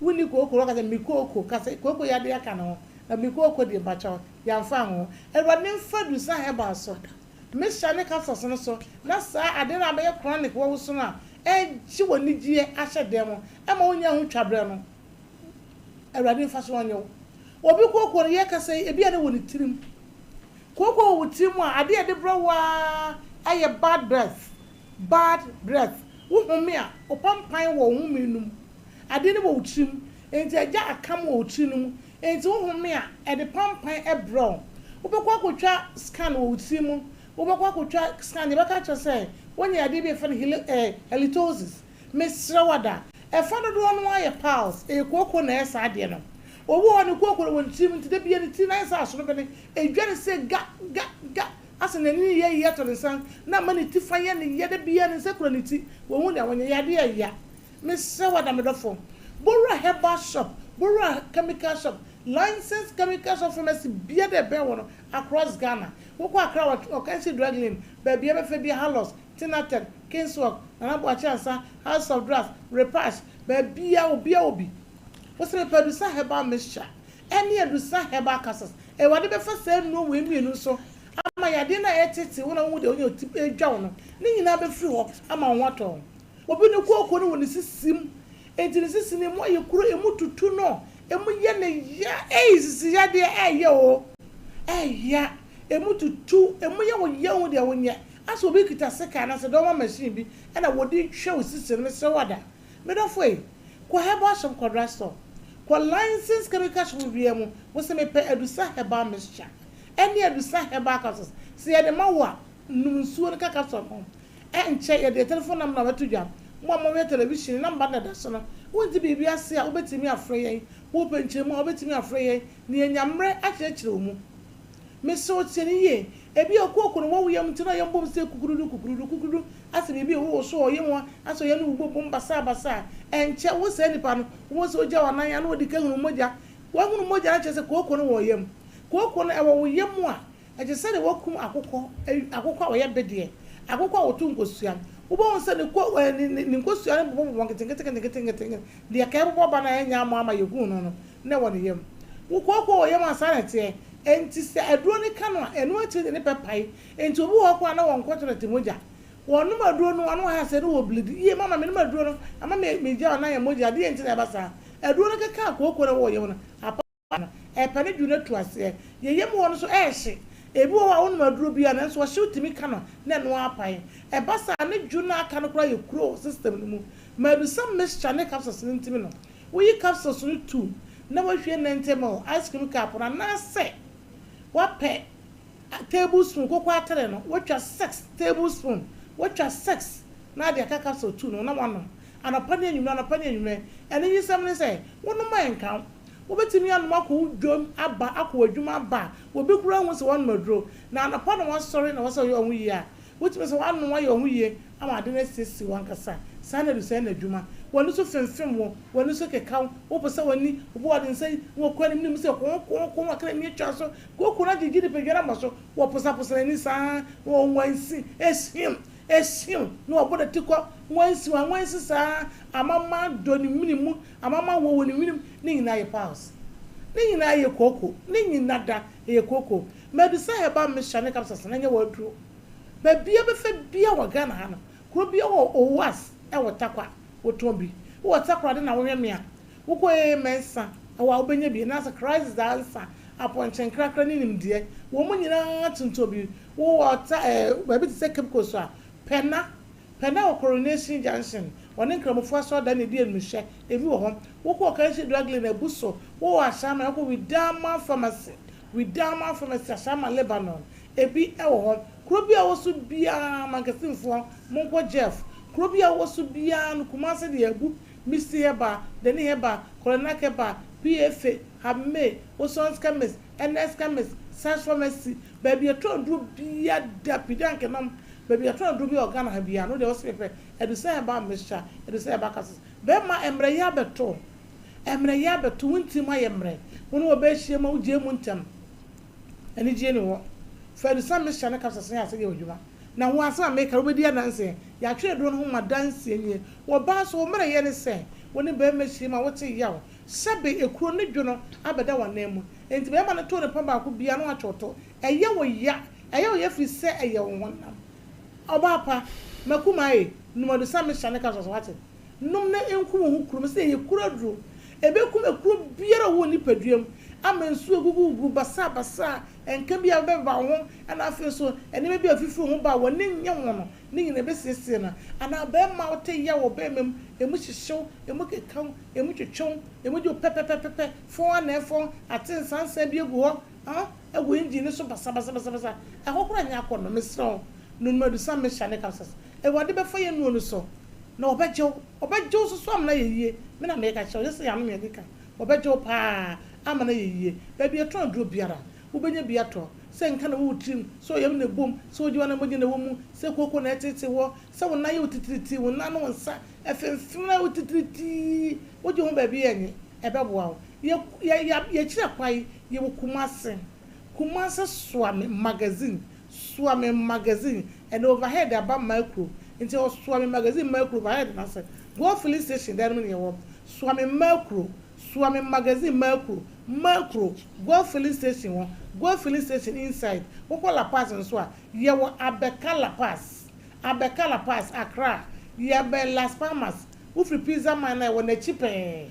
Wonni kooko, waka sɛ me kooko, ka sɛ kooko yi adeɛ aka ne ho, na me kooko deɛ mepakyɛw, yɛamfa anwo. Awurade mfa Dusa Herbal so, Mixture ne capsules no so, na saa ade no a abɛyɛ chronic wɔ wo so no a ɛregye w'anigyeɛ ahyɛ dan mu, ɛma wonnya ho twaberɛ no, Awurade mfa so ɔnyɛ wo. Obi kooko no yɛkasa yi, ebia na ɛwɔ ne tirim. Kooko wɔ wo tirim a, adeɛ a ɛde brɛ wo ara yɛ bad breath, bad breath. Wo home a, wo pampan wɔ wo home no mu. Adeɛ no wɔ wo tirim, enti agya akam wɔ wo tiri no mu. Enti wo home a, ɛde pampan brɛ wo. Wobɛkɔ akɔtwa scan wɔ wo tiri mu, wobɛkɔ akɔtwa scan, yɛbɛka akyerɛ sɛ woanya yadeɛ bi a yɛfrɛ no halitosis. Mesrɛ wo ada, ɛfa dodoɔ no ara yɛ piles, ɛyɛ kooko na ɛyɛ saa adeɛ no. Obi wɔ hɔ a ne kooko no wɔ ne tirim nti da biara ne tiri no ayɛ sɛ asono bene, ɛdwa no sɛ ga ga ga, asɛ n'ani reyɛ yie atɔ ne nsa na ama ne ti fa yɛ no ya, da biara ne nsa kura ne ti, wahu nea wanyɛ, yadeɛ ɛya. Mesrɛ wo ada me dɔfo, bɔwura herbal shop, bɔwura chemical shop, licensed chemical shop pharmacy biara a ɛbɛn wo no across Ghana. Wokɔ Accra wɔ Okansi Drug Lane, baabi a bɛfa biara Hallos, Tinated, Kingswalk, Nana Boakye Ansah, House of Drugs, Repash, baabiara obiara wɔ bi. Wose mepɛ Adusa Herbal Mixture ɛne Adusa Herbal Capsules. Awurade bɛfa saa nnuro wei mmienu so ama yadeɛ no a ɛretete wo na wohu deɛ wonya oti redwa wo no, ne nyinaa bɛfiri hɔ ama wo ho atɔ wo. Obi ne kooko no wɔ ne sisi mu, enti ne sisi no emu ayɛ kuro, emu tutu no, emu yɛ no ya, ei sisi yadeɛ ɛyɛ o, ɛya, emu tutu, emu yɛ wo ya wohu deɛ wonyɛ. Asɛ obi kita sekan anaasɛ dɔma machine bi na wɔde retwa wo sisi no, mesrɛ wo ada. Me dɔfo ei, kɔ herbal shop kɔ drug store, kɔ licensed chemical shop biara mu, wo se mepɛ Adusa herbal mixture ɛne Adusa herbal capsules. Sɛ yɛde ma wo a, nom nsuo no ka capsule no ho. Ɛnkyɛ yɛde yɛn telephone number bɛto dwa. Mo a mohwɛ television no, number no na ɛda so no. Wonte biribi ase a, wobɛtumi afrɛ yɛn. Wopɛ nkyerɛmu a, wobɛtumi afrɛ yɛn na yɛanya mmerɛ akyerɛkyerɛ wo mu. Mesrɛ wo tie no yie. Ebia okooko no wɔ wo yam nti na ɔyam bom sɛ kukurudu kukurudu kukurudu asɛ biribi rewoso wɔ yam hɔ asɛ ɔyam no bobɔ bom basaabasaa. Ɛnkyɛ wo saa nipa no, wobɛhu sɛ ogya w'anan ano ɔdi kan hunu mogya. Wahunu mogya no kyerɛ sɛ kooko no wɔ ɔyam. Kooko no ɛwɔ wo yam a, ɛte sɛ deɛ wɔakum akokɔ, akokɔ a ɔyɛ bedeɛ, akokɔ a ɔto nkosua. Wobɛhu sɛ ne ko ɛɛ ne ne nkosua no bobɔbobɔ nketenkete nketenkete nketenkete. Deɛ ɛka ɛbobɔ ba no a ɛnyɛ amoa ama yɛhuu no no, na ɛwɔ ne yam. Wo kooko wɔ yam a saa na ɛteɛ. Enti sɛ aduro no ka no a, ɛno akyiri de ne pɛ pae. Enti obi wɔ hɔ koraa a na wɔnkɔ toilet mogya. Wɔnom aduro no, ano ayɛ sɛ na wɔbleedi. Yie mama menom aduro no, ama me megya ɔnan yɛ mogya. Deɛn nti na ɛba saa? Aduro no keka kooko no a ɛwɔ wo yam no, apa no, ɛpɛ ne dwo no atu aseɛ. Yɛn yam hɔ no nso ɛrehye. Ebi wɔ hɔ a wonom aduro bi a nanso ɔhyew tumi ka no na ɛno ara apae. Ɛba saa a ne dwo no a aka no koraa yɛ kuro wɔ system no mu. Mabisa mixture ne capsules no ntimi no. Woyi capsules no tu na woahwie 90 ml ice cream cup no anaasɛ woapɛ tablespoon koko atere no woatwa six tablespoon woatwa six na ade aka capsule tu no na woanom anɔpa ne anwummerɛ anɔpa ne anwummerɛ. Anigyesɛm ne sɛ wonom a ɛnka wo. Wobɛtumi anom akɔ wo dwam aba akɔ w'adwuma aba a obi koraa nhu sɛ woanom aduro. Na anɔpa na woasɔre na wɔsɛ woyɛ wo ho yie a Wotumi sɛ woano ayɛ wo ho yie ama ade no asiesie wo ankasa. Saa na adusɛe no adwuma. W'ani so femfem wo, w'ani so keka wo, wopɛ sɛ w'ani, obi wɔ ɔde nsa yi na wakura ne menem sɛ koo koo koo wakra n'ani atwa so, kooko no agyegye nipadua no ama so, wɔposaposa n'ani saa na wɔnwansi, ehim, ehim, na wɔbɔ n'atikɔ, nwansi, wanwansi saa, amama dɔ ne mene mu, amama wɔ wɔ ne hwenem, ne nyinaa yɛ piles. Ne nyinaa yɛ kooko, ne nyina da ɛyɛ kooko. Mabisa herbal mixture ne capsules na nyɛ w'aduro. Baabi a bɛfa bia wɔ Ghana ha no, kuro bia wɔ OWAS wɔ Tarkwa, wotɔn bi. Wowɔ Takoradi na wohwɛ me a, wokɔ AA Mensah hɔ a wobɛnya bi, anaasɛ Christ Daa Nsa, Apɔnkye Nkrakra ne Nimdeɛ, wɔn nyinaa tontɔn bi. Wowɔ ta eh, baabi te sɛ Cape Coast a, Pɛna, Pɛna wɔ Coronation Junction. Wɔne Nkramofoɔ asɔredan na ɛdi animhwɛ. Ebi wɔ hɔ. Wokɔ Okaishie Drug Lane abu so. Wowɔ Ashaiman a, wokɔ Widama Pharmacy. Widama Pharmacy, Ashaiman, Lebanon. Ebi wɔ hɔ. Kuro bi a wɔ so biara, Mankasimfoɔ, monkɔ Jeff. Kuro bi a wɔ so biara no, Kumasi deɛ abu. Misty Herbal, Dani Herbal, Koronak Herbal, PFA, Habmay, Osons Chemist, Ernest Chemist, Sash Pharmacy, baabi a yɛtɔn aduro biara da, Pidank nom, baabi a yɛtɔn aduro biara wɔ Ghana ha biara no, wo deɛ wo se mepɛ Adusa Herbal Mixture, Adusa Herbal Capsules. Bɛrima, mmerɛ yɛ abɛto, mmerɛ yɛ abɛto, wo ntirim ayɛ mmerɛ, wo ne ɔbaa hyia mu a, wogyae mu ntɛm. Anigyeɛ nni hɔ. Fa Adusa Mixture ne Capsules yɛ asɛdeɛ wɔ adwuma. Na wo asɛm a meka no wobɛdi adanseɛ. Yɛatwerɛ aduro no ho ma adanseɛ nie. Wɔ baa so, wo mmerɛyɛ ne sɛ wo ne barima hyiam a wote yaw. Sɛbe ekuro ne dwo no abɛda w'anan mu. Enti barima no too ne pɔn baako biara na watwe wo to. Ɛyɛ wo ya. Ɛyɛ wo ya firi sɛ ɛyɛ wo honam. Ɔbaa pa, m'akumaa ei, nom adusa mixture ne capsules wate. Nom na enku wo ho kuro. Mese ɛyɛ kuro aduro. Ɛbɛkum ekuro biara a ɛwɔ wo nipadua mu ama nsuo agugugugu basabasa, nka bi a ɛbɛba wo ho, ɛna afei nso nneɛma bi a ɛfifiri wo ho ba a w'ani nnye ho no, ne nyinaa ɛbɛsiesie no. Anaa barima a wote yaw wɔ barima mu, ɛmu hyehye wo, ɛmu keka wo, ɛmu twetwe wo, ɛmu gye wo pɛpɛpɛpɛpɛ, fɔn anaa ɛfɔn, ate nsansan bi agu hɔ, ah, agu engine no so basabasabasabasa, ɛhɔ koraa nyɛ akɔnnɔ. Mesrɛ wo, nom adusa mixture ne capsules. Awurade bɛfa yɛn nnuro no so, na ɔbɛgye wo. Ɔbɛgye wo nso so ama no ayɛ yie. Me na mereka kyerɛ wo, nyɛ sɛ yɛanom yɛn ani ka. Ɔbɛgye wo paa ama no ayɛ yie. Baabi a yɛtɔn aduro biara, wobɛnya bi atɔ. Sɛ nka na ɛwɔ wo tirim, sɛ ɔyam na ɛbom, sɛ ogya na mogya na ɛwɔ mu, sɛ kooko na ɛtete hɔ, sɛ wo nan yɛ wo titiritii, wo nan ne wo nsa ɛfemfem na ayɛ wo titiritii, wogye ho baabi a ɛnye, ɛbɛboa wo. Yɛ, yɛ, yɛ, yɛkyerɛ kwae, yɛwɔ Kumasi. Kumasi Soame Magazine, Soame Magazine, ɛnna overhead aba Mmakuro, nti ɛwɔ Soame Magazine Mmakuro overhead no ase, Gold Filling Station dan no mu na yɛwɔ. Soame Mmakuro, Soame Magazine Mmakuro, Mmakuro, Gold Filling Station hɔ, Gold Filling Station inside. Wokɔ La Paz nso a, yɛwɔ Abɛka La Paz, Abɛka La Paz, Accra, yɛbɛn Las Palmas, wofiri Pizza Man no a, ɛwɔ n'akyi pɛɛ.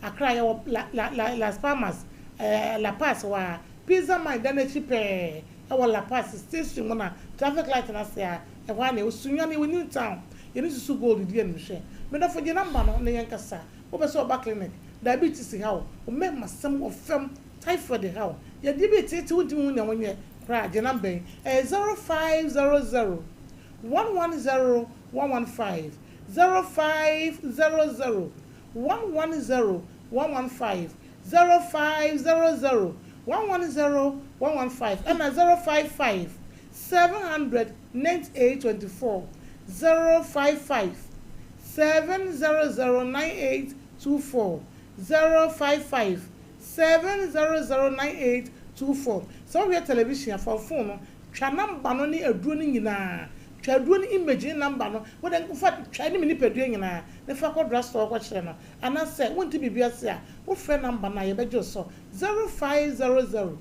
Accra, yɛwɔ La, La, La, Las Palmas, ɛɛ, La Paz hɔ ara, Pizza Man dan no akyi pɛɛ. Ɛwɔ La Paz station mu na traffic light no ase a, ɛhɔ ara na ɛwɔ. Sunyani, ɛwɔ New Town. Yɛne Susu Gold di animhwɛ. Me dɔfo gye number no na yɛnkasa. Wopɛ sɛ ɔba clinic? Diabetes ha wo, wo mmɛmasɛm wɔ fam, typhoid ha wo, yadeɛ bi reteetee wo ntumi nhu nea wonyɛ koraa a, gye number yi. Ɛyɛ 0500 110 115, 0500 110 115. 0500 110 115 ɛna 055 700 9824, 055 700 9824, 055 700 9824. Sɛ wohwɛ television a, fa wo phone no twa number no ne aduro no nyinaa. Twa aduro no image ne number no, wode fa twa ne me nipadua nyinaa na fa kɔ drugstore kɔkyerɛ no. Anasɛ wonte biribi ase a, wofrɛ number no a yɛbɛgye wo so, 0500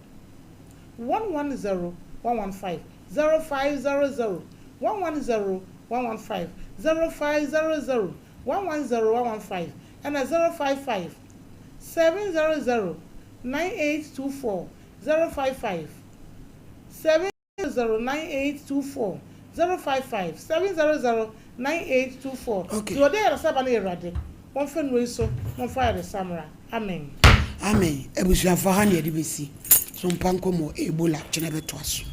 110 115, 0500 110 115, 0500 110 115, ɛna 055 700 9824, 055 7. 09824 055 700 9824 Okay. Deɛ ɔde ayaresa ba no yɛ Awurade. Wɔmfa nnuro yi so na ɔmfa ayaresa mmra. Amen. Amen abusuafoɔ ha na yɛde bɛsi so mpa nkɔmmɔ Ebola kyena bɛtoa so.